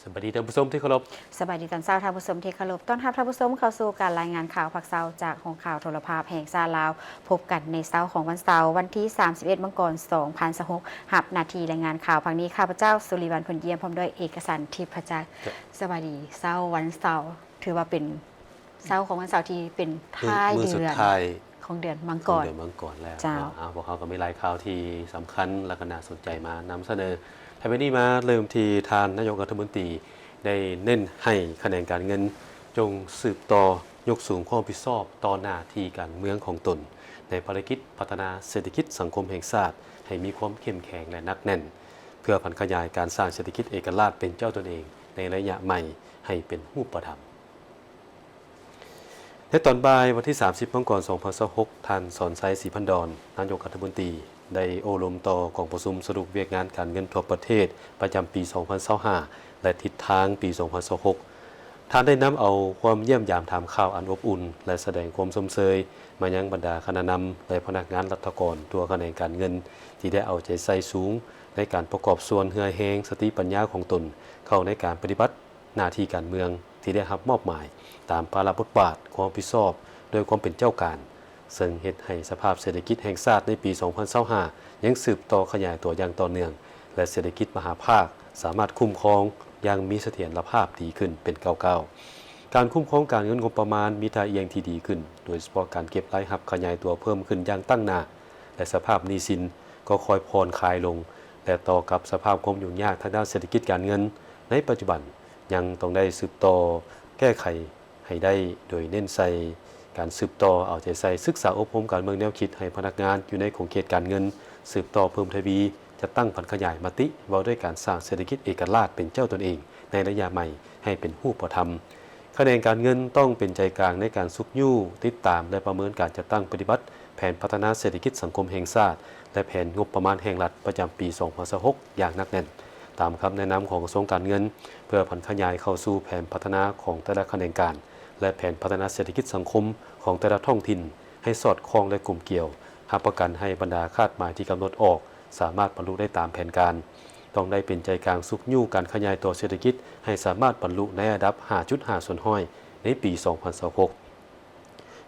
ສະບາຍດີທ່ານຜູ້ຊົມທີ່ເຄົາລົບ. ສະບາຍດີຕອນເຊົ້າທ່ານຜູ້ຊົມທີ່ເຄົາລົບ. ຕ້ອນຮັບທ່ານຜູ້ຊົມເຂົ້າສູ່ການລາຍງານຂ່າວພາກເຊົ້າຈາກຫ້ອງຂ່າວໂທລະພາບແຫ່ງຊາດລາວ. ພົບກັນໃນເຊົ້າຂອງວັນເສົາ ວັນທີສາມສິບເອັດ ມັງກອນ ສອງພັນຊາວຫົກ. ຮັບໜ້າທີ່ລາຍງານຂ່າວພາກນີ້ ຂ້າພະເຈົ້າ ສຸລິວັນ ພົນຢ້ຽມ ພ້ອມດ້ວຍເອກະສັນ ທິບພະຈັກ. ເຈົ້າ. ສະບາຍດີ ເຊົ້າວັນເສົາ ຖືວ່າເປັນ ເຊົ້າຂອງວັນເສົາທີ່ເປັນທ້າຍເດືອນ ມື້ສຸດທ້າຍຂອງເດືອນມັງກອນ ຂອງເດືອນມັງກອນແລ້ວ. ເຈົ້າ. ເນາະ ອາ ພວກເຮົາກໍມີຫຼາຍຂ່າວທີ່ສຳຄັນ ແລະ ກໍໜ້າສົນໃຈມານຳສະເໜີ. ໃນມື້ນີ້ມາເລີ່ມທີ່ທ່ານນາຍົກລັດຖະມົນຕີໄດ້ເນັ້ນໃຫ້ຂະແໜງການເງິນຈົ່ງສືບຕໍ່ຍົກສູງຄວາມຮັບຜິດຊອບຕໍ່ໜ້າທີ່ການເມືອງຂອງຕົນ ໃນພາລະກິດພັດທະນາເສດຖະກິດສັງຄົມແຫ່ງຊາດໃຫ້ມີຄວາມເຂັ້ມແຂງ ແລະ ໜັກແໜ້ນ ເພື່ອຜັນຂະຫຍາຍການສ້າງເສດຖະກິດເອກະລາດເປັນເຈົ້າຕົນເອງໃນໄລຍະໃໝ່ໃຫ້ເປັນຮູບປະທຳ. ໃນຕອນບ່າຍວັນທີສາມສິບ ມັງກອນ ສອງພັນຊາວຫົກ, ທ່ານ ສອນໄຊ ສີພັນດອນ ນາຍົກລັດຖະມົນຕີ ໄດ້ໂອ້ລົມຕໍ່ກອງປະຊຸມສະຫຼຸບວຽກງານການເງິນທົ່ວປະເທດປະຈຳປີສອງພັນຊາວຫ້າ ແລະ ທິດທາງປີສອງພັນຊາວຫົກ. ທ່ານໄດ້ນຳເອົາຄວາມຢ້ຽມຢາມຖາມຂ່າວອັນອົບອຸ່ນ ແລະ ສະແດງຄວາມຊົມເຊີຍມາຍັງບັນດາຄະນະນຳ ແລະ ພະນັກງານລັດຖະກອນທົ່ວຂະແໜງການເງິນ ທີ່ໄດ້ເອົາໃຈໃສ່ສູງໃນການປະກອບສ່ວນເຫື່ອແຮງສະຕິປັນຍາຂອງຕົນເຂົ້າໃນການປະຕິບັດ ໜ້າທີ່ການເມືອງທີ່ໄດ້ຮັບມອບໝາຍຕາມພາລະບົດບາດຄວາມຮັບຜິດຊອບດ້ວຍຄວາມເປັນເຈົ້າການ, ເຊິ່ງເຮັດໃຫ້ສະພາບເສດຖະກິດແຫ່ງຊາດໃນປີສອງພັນຊາວຫ້າຍັງສືບຕໍ່ຂະຫຍາຍຕົວຢ່າງຕໍ່ເນື່ອງ ແລະ ເສດຖະກິດມະຫາພາກສາມາດຄຸ້ມຄອງຢ່າງມີສະຖຽນລະພາບດີຂຶ້ນເປັນກ້າວໆ. ການຄຸ້ມຄອງການເງິນງົບປະມານມີທ່າອ່ຽງທີ່ດີຂຶ້ນ, ໂດຍສະເພາະການເກັບລາຍຮັບຂະຫຍາຍຕົວເພີ່ມຂຶ້ນຢ່າງຕັ້ງໜ້າ ແລະ ສະພາບໜີ້ສິນກໍຄ່ອຍຜ່ອນຄາຍລົງ ແລະ ຕໍ່ກັບສະພາບຄວາມຫຍຸ້ງຍາກທາງດ້ານເສດຖະກິດການເງິນໃນປັດຈຸບັນ ຍັງຕ້ອງໄດ້ສືບຕໍ່ແກ້ໄຂໃຫ້ໄດ້, ໂດຍເນັ້ນໃສ່ການສືບຕໍ່ເອົາໃຈໃສ່ສຶກສາອົບຮົມການເມືອງແນວຄິດໃຫ້ພະນັກງານຢູ່ໃນຂົງເຂດການເງິນ, ສືບຕໍ່ເພີ່ມທະວີຈັດຕັ້ງຜັນຂະຫຍາຍມະຕິວ່າດ້ວຍການສ້າງເສດຖະກິດເອກະລາດເປັນເຈົ້າຕົນເອງໃນໄລຍະໃໝ່ໃຫ້ເປັນຮູບປະທຳ. ຂະແໜງການເງິນຕ້ອງເປັນໃຈກາງໃນການຊຸກຍູ້, ຕິດຕາມ ແລະ ປະເມີນການຈັດຕັ້ງປະຕິບັດແຜນພັດທະນາເສດຖະກິດສັງຄົມແຫ່ງຊາດ ແລະ ແຜນງົບປະມານແຫ່ງລັດປະຈຳປີສອງພັນຊາວຫົກຢ່າງໜັກແໜ້ນ, ຕາມຄຳແນະນຳຂອງກະຊວງການເງິນ, ເພື່ອຜັນຂະຫຍາຍເຂົ້າສູ່ແຜນພັດທະນາຂອງແຕ່ລະຂະແໜງການ ແລະ ແຜນພັດທະນາເສດຖະກິດສັງຄົມຂອງແຕ່ລະທ້ອງຖິ່ນໃຫ້ສອດຄ່ອງ ແລະ ກົມກຽວ, ຮັບປະກັນໃຫ້ບັນດາຄາດໝາຍທີ່ກຳນົດອອກສາມາດບັນລຸໄດ້ຕາມແຜນການ. ຕ້ອງໄດ້ເປັນໃຈກາງຊຸກຍູ້ການຂະຫຍາຍຕົວເສດຖະກິດໃຫ້ສາມາດບັນລຸໃນລະດັບຫ້າຈຸດຫ້າສ່ວນຮ້ອຍໃນປີສອງພັນຊາວຫົກ,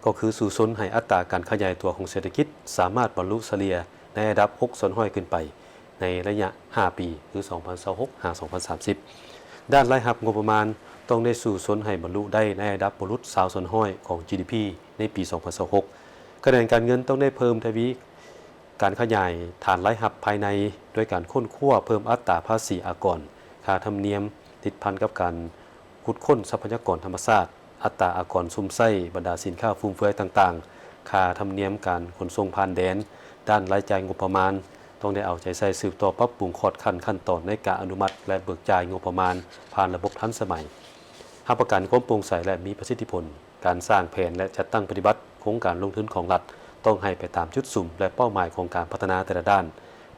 ກໍຄືສູ້ຊົນໃຫ້ອັດຕາການຂະຫຍາຍຕົວຂອງເສດຖະກິດສາມາດບັນລຸສະເລ່ຍໃນລະດັບຫົກສ່ວນຮ້ອຍຂຶ້ນໄປໃນໄລຍະຫ້າປີ ຄື ສອງພັນຊາວຫົກ ຫາ ສອງພັນສາມສິບ. ດ້ານລາຍຮັບງົບປະມານຕ້ອງໄດ້ສູ້ຊົນໃຫ້ບັນລຸໄດ້ໃນລະດັບບໍ່ຫຼຸດຊາວສ່ວນຮ້ອຍຂອງ ຈີ ດີ ພີ ໃນປີສອງພັນຊາວຫົກ. ຂະແໜງການເງິນຕ້ອງໄດ້ເພີ່ມທະວີ ການຂະຫຍາຍຖານລາຍຮັບພາຍໃນ ດ້ວຍການຄົ້ນຄວ້າເພີ່ມອັດຕາພາສີອາກອນ, ຄ່າທຳນຽມຕິດພັນກັບການຂຸດຄົ້ນຊັບພະຍາກອນທຳມະຊາດ, ອັດຕາອາກອນຊຸມໃຊ້ບັນດາສິນຄ້າຟຸມເຟືອຍຕ່າງໆ, ຄ່າທຳນຽມການຂົນສົ່ງຜ່ານແດນ. ດ້ານລາຍຈ່າຍງົບປະມານ ຕ້ອງໄດ້ເອົາໃຈໃສ່ສືບຕໍ່ປັບປຸງຂອດຂັ້ນຂັ້ນຕອນໃນການອະນຸມັດ ແລະ ເບີກຈ່າຍງົບປະມານຜ່ານລະບົບທັນສະໄໝ, ຮັບປະກັນຄວາມໂປ່ງໃສ ແລະ ມີປະສິດທິຜົນ. ການສ້າງແຜນ ແລະ ຈັດຕັ້ງປະຕິບັດໂຄງການລົງທຶນຂອງລັດ ຕ້ອງໃຫ້ໄປຕາມຈຸດສຸມ ແລະ ເປົ້າໝາຍຂອງການພັດທະນາແຕ່ລະດ້ານ,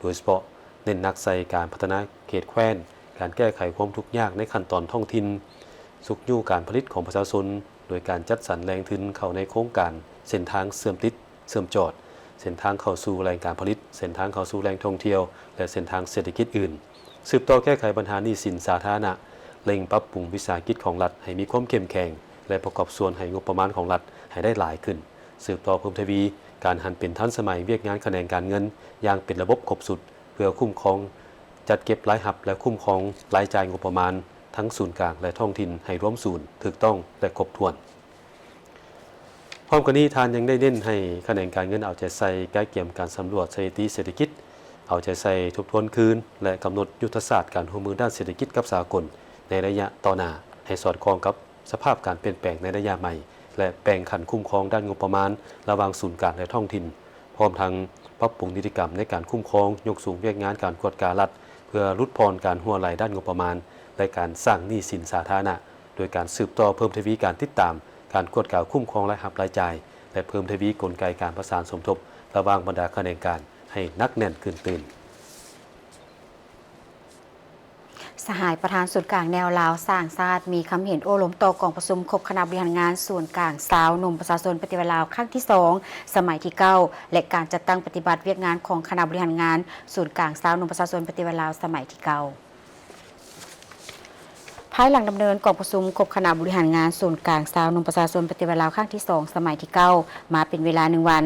ໂດຍສະເພາະເນັ້ນໜັກໃສ່ການພັດທະນາເຂດແຄວ້ນ, ການແກ້ໄຂຄວາມທຸກຍາກໃນຂັ້ນຕອນທ້ອງຖິ່ນ, ຊຸກຍູ້ການຜະລິດຂອງປະຊາຊົນ ໂດຍການຈັດສັນແຫຼ່ງທຶນເຂົ້າໃນໂຄງການເສັ້ນທາງເຊື່ອມຕິດ, ເຊື່ອມຈອດ, ເສັ້ນທາງເຂົ້າສູ່ແຫຼ່ງການຜະລິດ, ເສັ້ນທາງເຂົ້າສູ່ແຫຼ່ງທ່ອງທ່ຽວ ແລະ ເສັ້ນທາງເສດຖະກິດອື່ນ. ສືບຕໍ່ແກ້ໄຂບັນຫາໜີ້ສິນສາທາລະນະ, ເລັ່ງປັບປຸງວິສາຫະກິດຂອງລັດໃຫ້ມີຄວາມເຂັ້ມແຂງ ແລະ ປະກອບສ່ວນໃຫ້ງົບປະມານຂອງລັດໃຫ້ໄດ້ຫຼາຍຂຶ້ນ, ສືບຕໍ່ເພີ່ມທະວີການຫັນເປັນທັນສະໄໝວຽກງານຂະແໜງການເງິນຢ່າງເປັນລະບົບຄົບຊຸດ ເພື່ອຄຸ້ມຄອງຈັດເກັບລາຍຮັບ ແລະ ຄຸ້ມຄອງລາຍຈ່າຍງົບປະມານທັງສູນກາງ ແລະ ທ້ອງຖິ່ນໃຫ້ລວມສູນ, ຖືກຕ້ອງ ແລະ ຄົບຖ້ວນ. ພ້ອມກັນນີ້, ທ່ານຍັງໄດ້ເນັ້ນໃຫ້ຂະແໜງການເງິນເອົາໃຈໃສ່ກະກຽມການສຳຫຼວດສະຖິຕິເສດຖະກິດ, ເອົາໃຈໃສ່ທົບທວນຄືນ ແລະ ກຳນົດຍຸດທະສາດການຮ່ວມມືດ້ານເສດຖະກິດກັບສາກົນໃນໄລຍະຕໍ່ໜ້າ ໃຫ້ສອດຄ່ອງກັບສະພາບການປ່ຽນແປງໃນໄລຍະໃໝ່ ແລະ ແບ່ງຂັ້ນຄຸ້ມຄອງດ້ານງົບປະມານລະຫວ່າງສູນກາງ ແລະ ທ້ອງຖິ່ນ, ພ້ອມທັງປັບປຸງນິຕິກຳໃນການຄຸ້ມຄອງ, ຍົກສູງວຽກງານການກວດກາລັດ ເພື່ອຫຼຸດຜ່ອນການຮົ່ວໄຫຼດ້ານງົບປະມານ ແລະ ການສ້າງໜີ້ສິນສາທາລະນະ, ໂດຍການສືບຕໍ່ເພີ່ມທະວີການຕິດຕາມ, ການກວດກາຄຸ້ມຄອງລາຍຮັບລາຍຈ່າຍ ແລະ ເພີ່ມທະວີກົນໄກການປະສານສົມທົບລະຫວ່າງບັນດາຂະແໜງການໃຫ້ໜັກແໜ້ນຂຶ້ນຕື່ມ. ສະຫາຍປະທານສູນກາງແນວລາວສ້າງຊາດ ມີຄຳເຫັນໂອ້ລົມຕໍ່ກອງປະຊຸມຄົບຄະນະບໍລິຫານງານສູນກາງຊາວໜຸ່ມປະຊາຊົນປະຕິວັດລາວຄັ້ງທີສອງ ສະໄໝທີເກົ້າ ແລະ ການຈັດຕັ້ງປະຕິບັດວຽກງານຂອງຄະນະບໍລິຫານງານສູນກາງຊາວໜຸ່ມປະຊາຊົນປະຕິວັດລາວສະໄໝທີເກົ້າ. ພ ພາຍຫຼັງດຳເນີນກອງປະຊຸມຄົບຄະນະບໍລິຫານງານສູນກາງຊາວໜຸ່ມປະຊາຊົນປະຕິວັດລາວຄັ້ງທີສອງ ສະໄໝທີເກົ້າ ມາເປັນເວລາໜຶ່ງວັນ,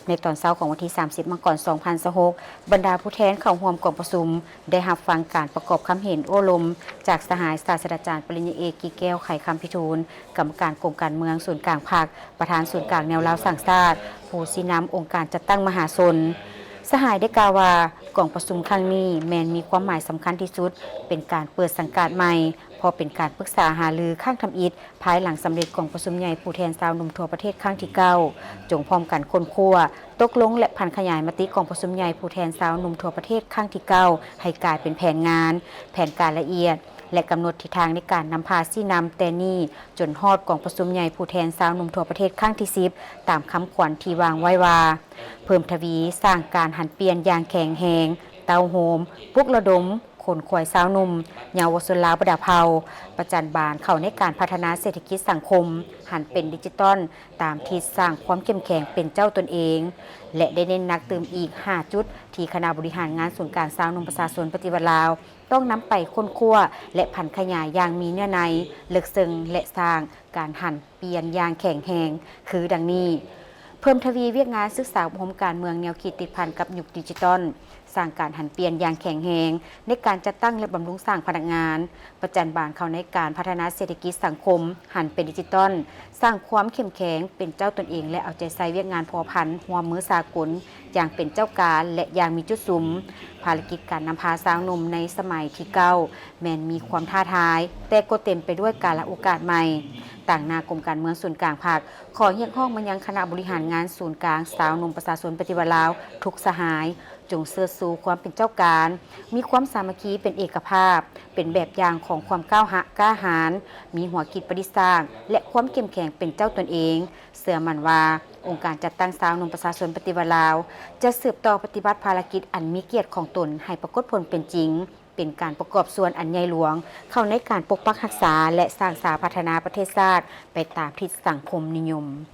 ໃນຕອນເຊົ້າຂອງວັນທີສາມສິບ ມັງກອນ ສອງພັນຊາວຫົກ ບັນດາຜູ້ແທນເຂົ້າຮ່ວມກອງປະຊຸມ ໄດ້ຮັບຟັງການປະກອບຄຳເຫັນໂອ້ລົມຈາກສະຫາຍສາດສະດາຈານປະລິນຍາເອກ ກິແກ້ວ ໄຂຄຳພິທູນ ກຳມະການກົມການເມືອງສູນກາງພັກ, ປະທານສູນກາງແນວລາວສ້າງຊາດ, ຜູ້ຊີ້ນຳອົງການຈັດຕັ້ງມະຫາຊົນ. ສະຫາຍໄດ້ກ່າວວ່າ ກອງປະຊຸມຄັ້ງນີ້ແມ່ນມີຄວາມໝາຍສຳຄັນທີ່ສຸດ, ເປັນການເປີດສັງກາດໃໝ່, ເພາະເປັນການປຶກສາຫາລືຄັ້ງທຳອິດ ພາຍຫຼັງສຳເລັດກອງປະຊຸມໃຫຍ່ຜູ້ແທນຊາວໜຸ່ມທົ່ວປະເທດຄັ້ງທີເກົ້າ, ຈົ່ງພ້ອມກັນຄົ້ນຄວ້າ, ຕົກລົງ ແລະ ຜັນຂະຫຍາຍມະຕິກອງປະຊຸມໃຫຍ່ຜູ້ແທນຊາວໜຸ່ມທົ່ວປະເທດຄັ້ງທີເກົ້າ ໃຫ້ກາຍເປັນແຜນງານ, ແຜນການລະອຽດ ແລະ ກຳນົດທິດທາງໃນການນຳພາຊີ້ນຳແຕ່ນີ້ຈົນຮອດກອງປະຊຸມໃຫຍ່ຜູ້ແທນຊາວໜຸ່ມທົ່ວປະເທດຄັ້ງທີສິບ ຕາມຄຳຂວັນທີ່ວາງໄວ້ວ່າ ເພີ່ມທະວີສ້າງການຫັນປ່ຽນຢ່າງແຂງແຮງ, ເຕົ້າໂຮມ, ປຸກລະດົມ, ຂົນຂວາຍຊາວໜຸ່ມ, ເຍົາວະຊົນລາວບັນດາເຜົ່າ ປະຈັນບານເຂົ້າໃນການພັດທະນາເສດຖະກິດສັງຄົມ ຫັນເປັນດິຈິຕອນ ຕາມທິດສ້າງຄວາມເຂັ້ມແຂງເປັນເຈົ້າຕົນເອງ ແລະ ໄດ້ເນັ້ນໜັກຕື່ມອີກຫ້າຈຸດ ທີ່ຄະນະບໍລິຫານງານສູນກາງຊາວໜຸ່ມປະຊາຊົນປະຕິວັດລາວ ຕ້ອງນຳໄປຄົ້ນຄວ້າ ແລະ ຜັນຂະຫຍາຍຢ່າງມີເນື້ອໃນ, ເລິກເຊິ່ງ ແລະ ສ້າງການຫັນປ່ຽນຢ່າງແຂງແຮງ ຄືດັ່ງນີ້. ເພີ່ມທະວີວຽກງານສຶກສາອົບຮົມການເມືອງແນວຄິດຕິດພັນກັບຍຸກດິຈິຕອນ, ສ້າງການຫັນປ່ຽນຢ່າງແຂງແຮງໃນການຈັດຕັ້ງ ແລະ ບຳລຸງສ້າງພະນັກງານ, ປະຈັນບານເຂົ້າໃນການພັດທະນາເສດຖະກິດສັງຄົມ ຫັນເປັນດິຈິຕອນ, ສ້າງຄວາມເຂັ້ມແຂງເປັນເຈົ້າຕົນເອງ ແລະ ເອົາໃຈໃສ່ວຽກງານພົວພັນຮ່ວມມືສາກົນຢ່າງເປັນເຈົ້າການ ແລະ ຢ່າງມີຈຸດສຸມ. ພາລະກິດການນຳພາຊາວໜຸ່ມໃນສະໄໝທີເກົ້າ ແມ່ນມີຄວາມທ້າທາຍ, ແຕ່ກໍເຕັມໄປດ້ວຍກາລະໂອກາດໃໝ່. ຕາງໜ້າກົມການເມືອງສູນກາງພັກ ຂໍຮຽກຮ້ອງມາຍັງຄະນະບໍລິຫານງານສູນກາງຊາວໜຸ່ມປະຊາຊົນປະຕິວັດລາວທຸກສະຫາຍ, ຈົ່ງເຊີດຊູຄວາມເປັນເຈົ້າການ, ມີຄວາມສາມັກຄີເປັນເອກະພາບ, ເປັນແບບຢ່າງຂອງຄວາມກ້າວຫະ ກ້າຫານ, ມີຫົວຄິດປະດິດສ້າງ ແລະ ຄວາມເຂັ້ມແຂງເປັນເຈົ້າຕົນເອງ. ເຊື່ອໝັ້ນວ່າ ອົງການຈັດຕັ້ງຊາວໜຸ່ມປະຊາຊົນປະຕິວັດລາວ ຈະສືບຕໍ່ປະຕິບັດພາລະກິດອັນມີກຽດຂອງຕົນໃຫ້ປາກົດຜົນເປັນຈິງ, ເປັນການປະກອບສ່ວນອັນໃຫຍ່ຫຼວງເຂົ້າໃນການປົກປັກຮັກສາ ແລະ ສ້າງສາພັດທະນາປະເທດຊາດໄປຕາມທິດສັງຄົມນິຍົມ.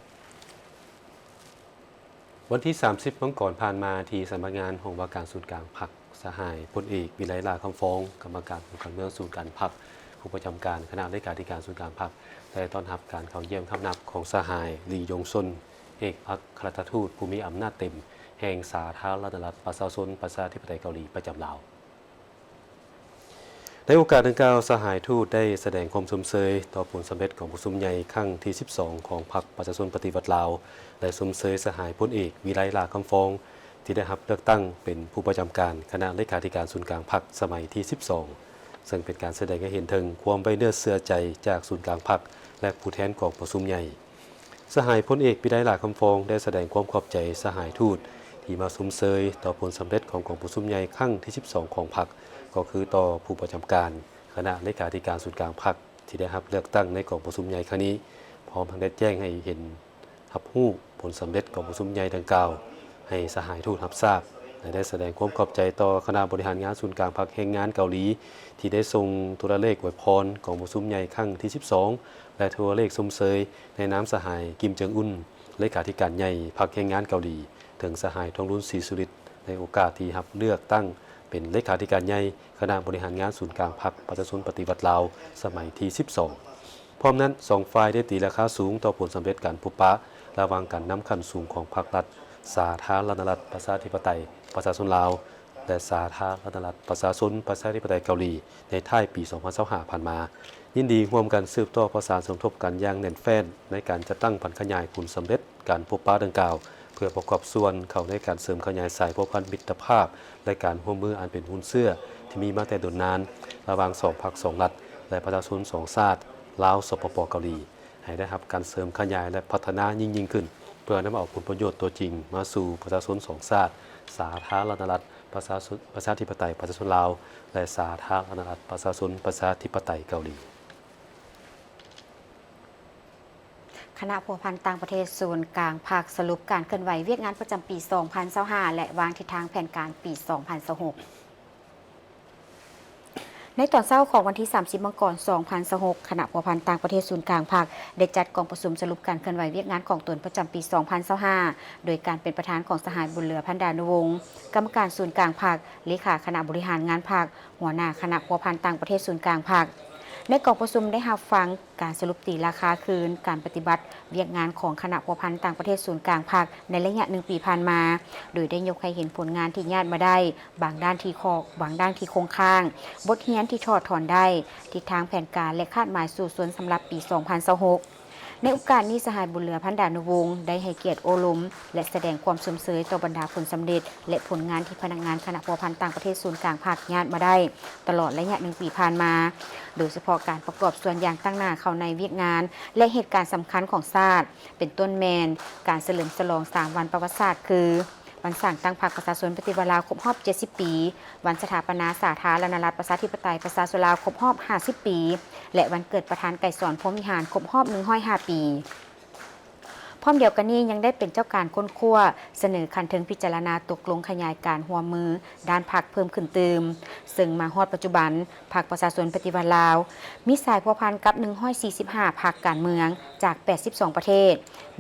ວັນທີສາມສິບ ມັງກອນຜ່ານມາ ທີ່ສຳນັກງານຫ້ອງວ່າການສູນກາງພັກ, ສະຫາຍພົນເອກ ວິໄລ ຫຼ້າຄຳຟອງ ກຳມະການອົງການເມືອງສູນກາງພັກ, ຜູ້ປະຈຳການຄະນະເລຂາທິການສູນກາງພັກ ໄດ້ຕ້ອນຮັບການເຂົ້າຢ້ຽມທຳນັບຂອງສະຫາຍ ລີ ຢົງຊົນ ເອກອັກຄະລັດຖະທູດຜູ້ມີອຳນາດເຕັມແຫ່ງສາທາລະນະລັດປະຊາຊົນປະຊາທິປະໄຕເກົາຫຼີປະຈຳລາວ. ໃນໂອກາດດັ່ງກ່າວ, ສະຫາຍທູດໄດ້ສະແດງຄວາມຊົມເຊີຍຕໍ່ຜົນສຳເລັດກອງປະຊຸມໃຫຍ່ຄັ້ງທີສິບສອງ ຂອງພັກປະຊາຊົນປະຕິວັດລາວ ແລະ ຊົມເຊີຍສະຫາຍພົນເອກ ວິໄລ ຫຼ້າຄຳຟອງ ທີ່ໄດ້ຮັບເລືອກຕັ້ງເປັນຜູ້ປະຈຳການຄະນະເລຂາທິການສູນກາງພັກສະໄໝທີສິບສອງ ເຊິ່ງເປັນການສະແດງໃຫ້ເຫັນເຖິງຄວາມໄວ້ເນື້ອເຊື່ອໃຈຈາກສູນກາງພັກ ແລະ ຜູ້ແທນກອງປະຊຸມໃຫຍ່. ສະຫາຍພົນເອກ ວິໄລ ຫຼ້າຄຳຟອງ ໄດ້ສະແດງຄວາມຂອບໃຈສະຫາຍທູດທີ່ມາຊົມເຊີຍຕໍ່ຜົນສຳເລັດຂອງກອງປະຊຸມໃຫຍ່ຄັ້ງທີສິບສອງ ຂອງພັກ, ກໍຄືຕໍ່ຜູ້ປະຈຳການຄະນະເລຂາທິການສູນກາງພັກ ທີ່ໄດ້ຮັບເລືອກຕັ້ງໃນກອງປະຊຸມໃຫຍ່ຄັ້ງນີ້, ພ້ອມທັງໄດ້ແຈ້ງໃຫ້ເຫັນຮັບຮູ້ຜົນສຳເລັດກອງປະຊຸມໃຫຍ່ດັ່ງກ່າວໃຫ້ສະຫາຍທູດຮັບຊາບ ແລະ ໄດ້ສະແດງຄວາມຂອບໃຈຕໍ່ຄະນະບໍລິຫານງານສູນກາງພັກແຮງງານເກົາຫຼີ ທີ່ໄດ້ສົ່ງໂທລະເລກອວຍພອນກອງປະຊຸມໃຫຍ່ຄັ້ງທີສິບສອງ ແລະ ໂທລະເລກຊົມເຊີຍໃນນາມສະຫາຍ ກິມ ເຈິງອຸນ ເລຂາທິການໃຫຍ່ພັກແຮງງານເກົາຫຼີ ເຖິງສະຫາຍ ທອງລຸນ ສີສຸລິດ ໃນໂອກາດທີ່ຮັບເລືອກຕັ້ງເປັນເລຂາທິການໃຫຍ່ຄະນະບໍລິຫານງານສູນກາງພັກປະຊາຊົນປະຕິວັດລາວ ສະໄໝທີສິບສອງ. ພ້ອມນັ້ນ, ສອງຝ່າຍໄດ້ຕີລາຄາສູງຕໍ່ຜົນສຳເລັດການພົບປະລະຫວ່າງການນຳຂັ້ນສູງຂອງພັກລັດ ສາທາລະນະລັດປະຊາທິປະໄຕປະຊາຊົນລາວ ແລະ ສາທາລະນະລັດປະຊາຊົນປະຊາທິປະໄຕເກົາຫຼີ ໃນທ້າຍປີສອງພັນຊາວຫ້າຜ່ານມາ. ຍິນດີຮ່ວມກັນສືບຕໍ່ປະສານສົມທົບກັນຢ່າງແໜ້ນແຟ້ນໃນການຈັດຕັ້ງຜັນຂະຫຍາຍຜົນສຳເລັດການພົບປະດັ່ງກ່າວ ເພື່ອປະກອບສ່ວນເຂົ້າໃນການເສີມຂະຫຍາຍສາຍພົວພັນມິດຕະພາບ ແລະ ການຮ່ວມມືອັນເປັນມູນເຊື້ອທີ່ມີມາແຕ່ດົນນານ ລະຫວ່າງສອງພັກສອງລັດ ແລະ ປະຊາຊົນສອງຊາດ ລາວ ສປປ ເກົາຫຼີ ໃຫ້ໄດ້ຮັບການເສີມຂະຫຍາຍ ແລະ ພັດທະນາຍິ່ງໆຂຶ້ນ ເພື່ອນຳເອົາຜົນປະໂຫຍດຕົວຈິງມາສູ່ປະຊາຊົນສອງຊາດ, ສາທາລະນະລັດປະຊາຊົນ ປະຊາທິປະໄຕປະຊາຊົນລາວ ແລະ ສາທາລະນະລັດປະຊາຊົນປະຊາທິປະໄຕເກົາຫຼີ. ຄະນະພົວພັນຕ່າງປະເທດສູນກາງພັກສະຫຼຸບການເຄື່ອນໄຫວວຽກງານປະຈຳປີສອງພັນຊາວຫ້າ ແລະ ວາງທິດທາງແຜນການປີສອງພັນຊາວຫົກ. ໃນຕອນເຊົ້າຂອງວັນທີສາມສິບ ມັງກອນ ສອງພັນຊາວຫົກ, ຄະນະພົວພັນຕ່າງປະເທດສູນກາງພັກ ໄດ້ຈັດກອງປະຊຸມສະຫຼຸບການເຄື່ອນໄຫວວຽກງານຂອງຕົນປະຈຳປີສອງພັນຊາວຫ້າ ໂດຍການເປັນປະທານຂອງສະຫາຍ ບຸນເຫຼືອ ພັນດານຸວົງ ກຳມະການສູນກາງພັກ, ເລຂາຄະນະບໍລິຫານງານພັກ, ຫົວໜ້າຄະນະພົວພັນຕ່າງປະເທດສູນກາງພັກ. ໃນກອງປະຊຸມໄດ້ຮັບຟັງການສະຫຼຸບຕີລາຄາຄືນການປະຕິບັດວຽກງານຂອງຄະນະພົວພັນຕ່າງປະເທດສູນກາງພັກໃນໄລຍະໜຶ່ງປີຜ່ານມາ, ໂດຍໄດ້ຍົກໃຫ້ເຫັນຜົນງານທີ່ຍາດມາໄດ້, ບາງດ້ານທີ່ຂໍ້, ບາງດ້ານທີ່ຄົງຄ້າງ, ບົດຮຽນທີ່ຖອດຖອນໄດ້, ທິດທາງແຜນການ ແລະ ຄາດໝາຍສູ້ຊົນສຳລັບປີສອງພັນຊາວຫົກ. ໃນໂອກາດນີ້, ສະຫາຍ ບຸນເຫຼືອ ພັນດານຸວົງ ໄດ້ໃຫ້ກຽດໂອ້ລົມ ແລະ ສະແດງຄວາມຊົມເຊີຍຕໍ່ບັນດາຜົນສຳເລັດ ແລະ ຜົນງານທີ່ພະນັກງານຄະນະພົວພັນຕ່າງປະເທດສູນກາງພັກຍາດມາໄດ້ຕະຫຼອດໄລຍະໜຶ່ງປີຜ່ານມາ, ໂດຍສະເພາະການປະກອບສ່ວນຢ່າງຕັ້ງໜ້າເຂົ້າໃນວຽກງານ ແລະ ເຫດການສຳຄັນຂອງຊາດ, ເປັນຕົ້ນແມ່ນການສະເຫຼີມສະຫຼອງສາມວັນປະຫວັດສາດ ຄື ວັນສ້າງຕັ້ງພັກປະຊາຊົນປະຕິວັດລາວຄົບຮອບເຈັດສິບປີ, ວັນສະຖາປະນາສາທາລະນະລັດປະຊາທິປະໄຕປະຊາຊົນລາວຄົບຮອບຫ້າສິບປີ ແລະ ວັນເກີດປະທານໄກສອນ ພົມວິຫານ ຄົບຮອບໜຶ່ງຮ້ອຍຫ້າປີ. ພ້ອມດຽວກັນນີ້ ຍັງໄດ້ເປັນເຈົ້າການຄົ້ນຄວ້າ, ສະເໜີຂັ້ນເທິງພິຈາລະນາຕົກລົງຂະຫຍາຍການຮ່ວມມືດ້ານພັກເພີ່ມຂຶ້ນຕື່ມ, ເຊິ່ງມາຮອດປັດຈຸບັນ, ພັກປະຊາຊົນປະຕິວັດລາວ ມີສາຍພົວພັນກັບໜຶ່ງຮ້ອຍສີ່ສິບຫ້າພັກການເມືອງຈາກແປດສິບສອງປະເທດ,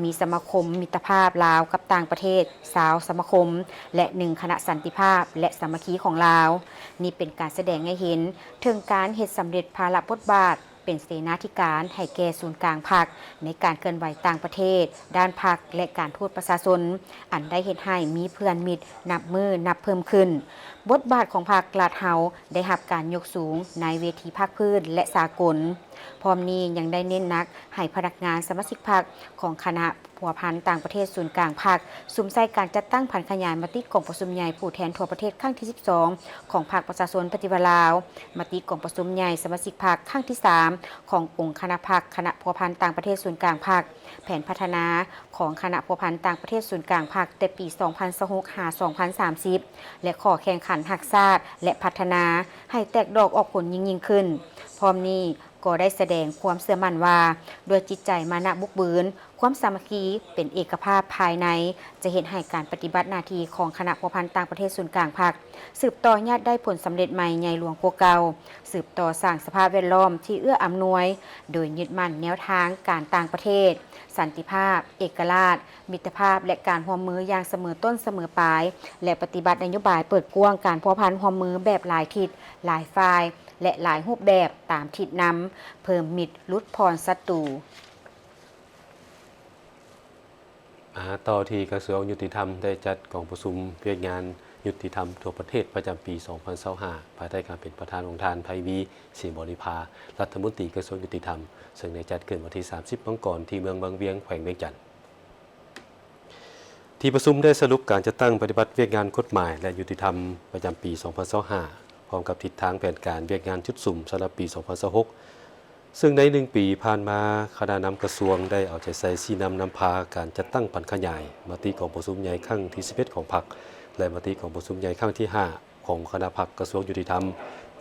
ມີສະມາຄົມມິດຕະພາບລາວກັບຕ່າງປະເທດຊາວສະມາຄົມ ແລະ ໜຶ່ງຄະນະສັນຕິພາບ ແລະ ສາມັກຄີຂອງລາວ. ນີ້ເປັນການສະແດງໃຫ້ເຫັນເຖິງການເຮັດສຳເລັດພາລະບົດບາດ ເປັນເສນາທິການໃຫ້ແກ່ສູນກາງພັກໃນການເຄື່ອນໄຫວຕ່າງປະເທດ, ດ້ານພັກ ແລະ ການທູດປະຊາຊົນ, ອັນໄດ້ເຮັດໃຫ້ມີເພື່ອນມິດນັບມື້ນັບເພີ່ມຂຶ້ນ. ບົດບາດຂອງພັກລາດເຮົາໄດ້ຮັບການຍົກສູງໃນເວທີພາກພື້ນ ແລະ ສາກົນ. ພ້ອມນີ້ຍັງໄດ້ເນັ້ນໜັກໃຫ້ພະນັກງານສະມາຊິກພັກຂອງຄະນະ ພົວພັນຕ່າງປະເທດສູນກາງພັກ ສຸມໃສ່ການຈັດຕັ້ງຜັນຂະຫຍາຍມະຕິກອງປະຊຸມໃຫຍ່ຜູ້ແທນທົ່ວປະເທດຄັ້ງທີສິບສອງ ຂອງພັກປະຊາຊົນປະຕິວັດລາວ, ມະຕິກອງປະຊຸມໃຫຍ່ສະມາຊິກພັກຄັ້ງທີສາມ ຂອງອົງຄະນະພັກຄະນະພົວພັນຕ່າງປະເທດສູນກາງພັກ, ແຜນພັດທະນາຂອງຄະນະພົວພັນຕ່າງປະເທດສູນກາງພັກແຕ່ປີສອງພັນຊາວຫົກຫາສອງພັນສາມສິບ ແລະ ຂໍ້ແຂ່ງຂັນຮັກຊາດ ແລະ ພັດທະນາໃຫ້ແຕກດອກອອກຜົນຍິ່ງໆຂຶ້ນ. ພ້ອມນີ້ກໍໄດ້ສະແດງຄວາມເຊື່ອໝັ້ນວ່າ ດ້ວຍຈິດໃຈມານະບຸກບືນ, ຄວາມສາມັກຄີ ເປັນເອກະພາບພາຍໃນ ຈະເຮັດໃຫ້ການປະຕິບັດໜ້າທີ່ຂອງຄະນະພົວພັນຕ່າງປະເທດສູນກາງພັກ ສືບຕໍ່ຍາດໄດ້ຜົນສຳເລັດໃໝ່ໃຫຍ່ຫຼວງກວ່າເກົ່າ, ສືບຕໍ່ສ້າງສະພາບແວດລ້ອມທີ່ເອື້ອອຳນວຍ ໂດຍຍຶດໝັ້ນແນວທາງການຕ່າງປະເທດ, ສັນຕິພາບ, ເອກະລາດ, ມິດຕະພາບ ແລະ ການຮ່ວມມືຢ່າງສະເໝີຕົ້ນສະເໝີປາຍ ແລະ ປະຕິບັດນະໂຍບາຍເປີດກວ້າງການພົວພັນຮ່ວມມືແບບຫຼາຍທິດ, ຫຼາຍຝ່າຍ ແລະ ຫຼາຍຮູບແບບຕາມທິດນຳ, ເພີ່ມມິດ, ຫຼຸດຜ່ອນສັດຕູ. ມາຕໍ່ທີ່ກະຊວງຍຸຕິທຳໄດ້ຈັດກອງປະຊຸມວຽກງານຍຸຕິທຳທົ່ວປະເທດປະຈຳປີສອງພັນຊາວຫ້າ ພາຍໃຕ້ການເປັນປະທານຂອງທ່ານ ໄພວີ ສີບໍລິພາ ລັດຖະມົນຕີກະຊວງຍຸຕິທຳ, ເຊິ່ງໄດ້ຈັດຂຶ້ນວັນທີສາມສິບມັງກອນ ທີ່ເມືອງວັງວຽງ ແຂວງວຽງຈັນ. ທີ່ປະຊຸມໄດ້ສະຫຼຸບການຈັດຕັ້ງປະຕິບັດວຽກງານກົດໝາຍ ແລະ ຍຸຕິທຳປະຈຳປີສອງພັນຊາວຫ້າ ພ້ອມກັບທິດທາງແຜນການວຽກງານຈຸດສຸມສຳລັບປີສອງພັນຊາວຫົກ ເຊິ່ງໃນໜຶ່ງປີຜ່ານມາ, ຄະນະນຳກະຊວງໄດ້ເອົາໃຈໃສ່ຊີ້ນຳນຳພາການຈັດຕັ້ງຜັນຂະຫຍາຍມະຕິກອງປະຊຸມໃຫຍ່ຄັ້ງທີສິບເອັດຂອງພັກ ແລະ ມະຕິກອງປະຊຸມໃຫຍ່ຄັ້ງທີຫ້າຂອງຄະນະພັກກະຊວງຍຸຕິທຳ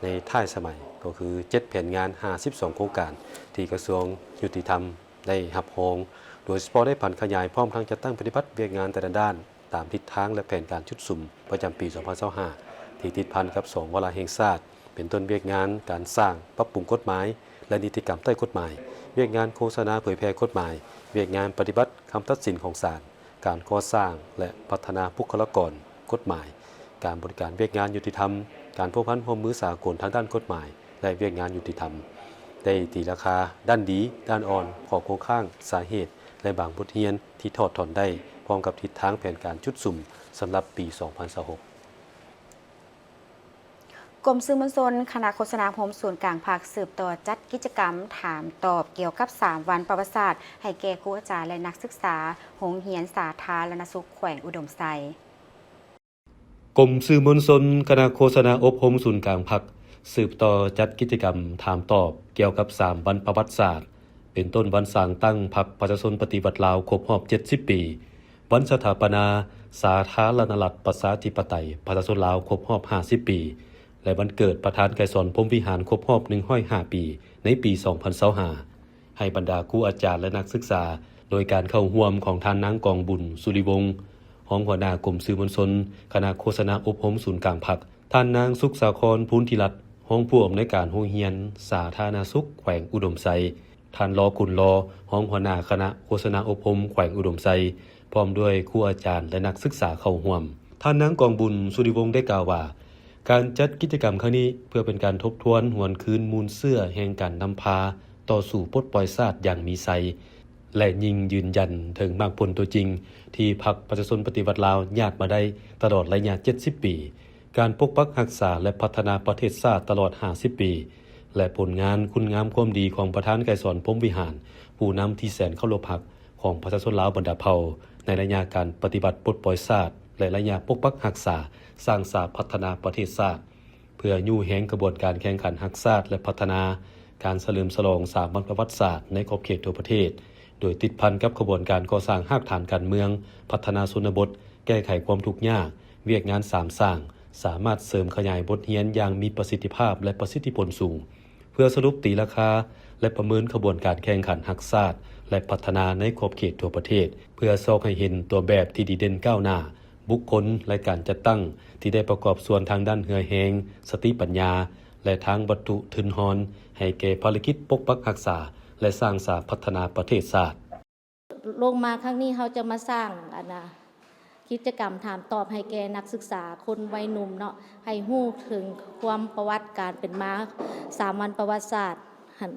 ໃນທ້າຍສະໄໝ, ກໍຄືເຈັດແຜນງານ ຫ້າສິບສອງໂຄງການ ທີ່ກະຊວງຍຸຕິທຳໄດ້ຮັບຮອງ, ໂດຍສະເພາະໄດ້ຜັນຂະຫຍາຍພ້ອມທັງຈັດຕັ້ງປະຕິບັດວຽກງານແຕ່ລະດ້ານ ຕາມທິດທາງ ແລະ ແຜນການຈຸດສຸມປະຈຳປີສອງພັນຊາວຫ້າ ທີ່ຕິດພັນກັບສອງວາລະແຫ່ງຊາດ ເປັນຕົ້ນວຽກງານການສ້າງ, ປັບປຸງກົດໝາຍ ແລະ ນິຕິກຳໃຕ້ກົດໝາຍ, ວຽກງານໂຄສະນາເຜີຍແຜ່ກົດໝາຍ, ວຽກງານປະຕິບັດຄຳຕັດສິນຂອງສານ, ການກໍ່ສ້າງ ແລະ ພັດທະນາບຸກຄະລາກອນກົດໝາຍ, ການບໍລິການວຽກງານຍຸຕິທຳ, ການພົວພັນຮ່ວມມືສາກົນທາງດ້ານກົດໝາຍ ແລະ ວຽກງານຍຸຕິທຳ, ໄດ້ຕີລາຄາດ້ານດີ, ດ້ານອ່ອນ, ຂໍ້ຄົງຄ້າງ, ສາເຫດ ແລະ ບາງບົດຮຽນທີ່ຖອດຖອນໄດ້ ພ້ອມກັບທິດທາງແຜນການຈຸດສຸມສຳລັບປີສອງພັນຊາວຫົກ. ກົມສື່ມວນຊົນ ຄະນະໂຄສະນາອົບຮົມສູນກາງພັກ ສືບຕໍ່ຈັດກິດຈະກຳຖາມຕອບກ່ຽວກັບສາມວັນປະຫວັດສາດ ໃຫ້ແກ່ຄູອາຈານ ແລະ ນັກສຶກສາໂຮງຮຽນສາທາລະນະສຸກແຂວງອຸດົມໄຊ. ກົມສື່ມວນຊົນ ຄະນະໂຄສະນາອົບຮົມສູນກາງພັກ ສືບຕໍ່ຈັດກິດຈະກຳຖາມຕອບກ່ຽວກັບສາມວັນປະຫວັດສາດ ເປັນຕົ້ນວັນສ້າງຕັ້ງພັກປະຊາຊົນປະຕິວັດລາວຄົບຮອບເຈັດສິບປີ, ວັນສະຖາປະນາສາທາລະນະລັດປະຊາທິປະໄຕປະຊາຊົນລາວຄົບຮອບຫ້າສິບປີ ແລະ ວັນເກີດປະທານໄກສອນ ພົມວິຫານ ຄົບຮອບໜຶ່ງຮ້ອຍຫ້າປີ ໃນປີສອງພັນຊາວຫ້າ ໃຫ້ບັນດາຄູອາຈານ ແລະ ນັກສຶກສາ ໂດຍການເຂົ້າຮ່ວມຂອງທ່ານນາງ ກອງບຸນ ສຸລິວົງ ຮອງຫົວໜ້າກົມສື່ມວນຊົນ ຄະນະໂຄສະນາອົບຮົມສູນກາງພັກ, ທ່ານນາງ ສຸກສາຄອນ ພູນທິລັດ ຮອງຜູ້ອຳນວຍການໂຮງຮຽນສາທາລະນະສຸກແຂວງອຸດົມໄຊ, ທ່ານ ລໍ ຂຸນລໍ ຮອງຫົວໜ້າຄະນະໂຄສະນາອົບຮົມແຂວງອຸດົມໄຊ ພ້ອມດ້ວຍຄູອາຈານ ແລະ ນັກສຶກສາເຂົ້າຮ່ວມ. ທ່ານນາງ ກອງບຸນ ສຸລິວົງ ໄດ້ກ່າວວ່າ, ການຈັດກິດຈະກຳຄັ້ງນີ້ ເພື່ອເປັນການທົບທວນຫວນຄືນມູນເຊື້ອແຫ່ງການນຳພາຕໍ່ສູ້ປົດປ່ອຍຊາດຢ່າງມີໄຊ ແລະ ຍິ່ງຢືນຢັນເຖິງໝາກຜົນຕົວຈິງ ທີ່ພັກປະຊາຊົນປະຕິວັດລາວຍາດມາໄດ້ຕະຫຼອດໄລຍະເຈັດສິບປີ, ການປົກປັກຮັກສາ ແລະ ພັດທະນາປະເທດຊາດຕະຫຼອດຫ້າສິບປີ ແລະ ຜົນງານຄຸນງາມຄວາມດີຂອງປະທານໄກສອນ ພົມວິຫານ, ຜູ້ນຳທີ່ແສນເຄົາລົບຮັກຂອງປະຊາຊົນລາວບັນດາເຜົ່າ ໃນໄລຍະການປະຕິວັດປົດປ່ອຍຊາດ ແລະ ໄລຍະປົກປັກຮັກສາ, ສ້າງສາພັດທະນາປະເທດຊາດ. ເພື່ອຍູ້ແຮງຂະບວນການແຂ່ງຂັນຮັກຊາດ ແລະ ພັດທະນາ, ການສະເຫຼີມສະຫຼອງສາມວັນປະຫວັດສາດໃນຂອບເຂດທົ່ວປະເທດ, ໂດຍຕິດພັນກັບຂະບວນການກໍ່ສ້າງຮາກຖານການເມືອງ, ພັດທະນາຊົນນະບົດ, ແກ້ໄຂຄວາມທຸກຍາກ, ວຽກງານສາມສ້າງ, ສາມາດເສີມຂະຫຍາຍບົດຮຽນຢ່າງມີປະສິດທິພາບ ແລະ ປະສິດທິຜົນສູງ, ເພື່ອສະຫຼຸບຕີລາຄາ ແລະ ປະເມີນຂະບວນການແຂ່ງຂັນຮັກຊາດ ແລະ ພັດທະນາໃນຂອບເຂດທົ່ວປະເທດ, ເພື່ອຊອກໃຫ້ເຫັນຕົວແບບທີ່ດີເດັ່ນກ້າວໜ້າ, ບຸກຄົນ ແລະ ການຈັດຕັ້ງທີ່ໄດ້ປະກອບສ່ວນທາງດ້ານເຫື່ອແຮງ, ສະຕິປັນຍາ ແລະ ທາງວັດຖຸທຶນຮອນ ໃຫ້ແກ່ພາລະກິດປົກປັກຮັກສາ ແລະ ສ້າງສາພັດທະນາປະເທດຊາດ. ລົງມາຄັ້ງນີ້ເຮົາຈະມາສ້າງ ອັນນະ ກິດຈະກຳຖາມຕອບໃຫ້ແກ່ນັກສຶກສາຄົນໄວໜຸ່ມເນາະ, ໃຫ້ຮູ້ເຖິງຄວາມປະຫວັດການເປັນມາ ສາມວັນປະຫວັດສາດຫັ້ນ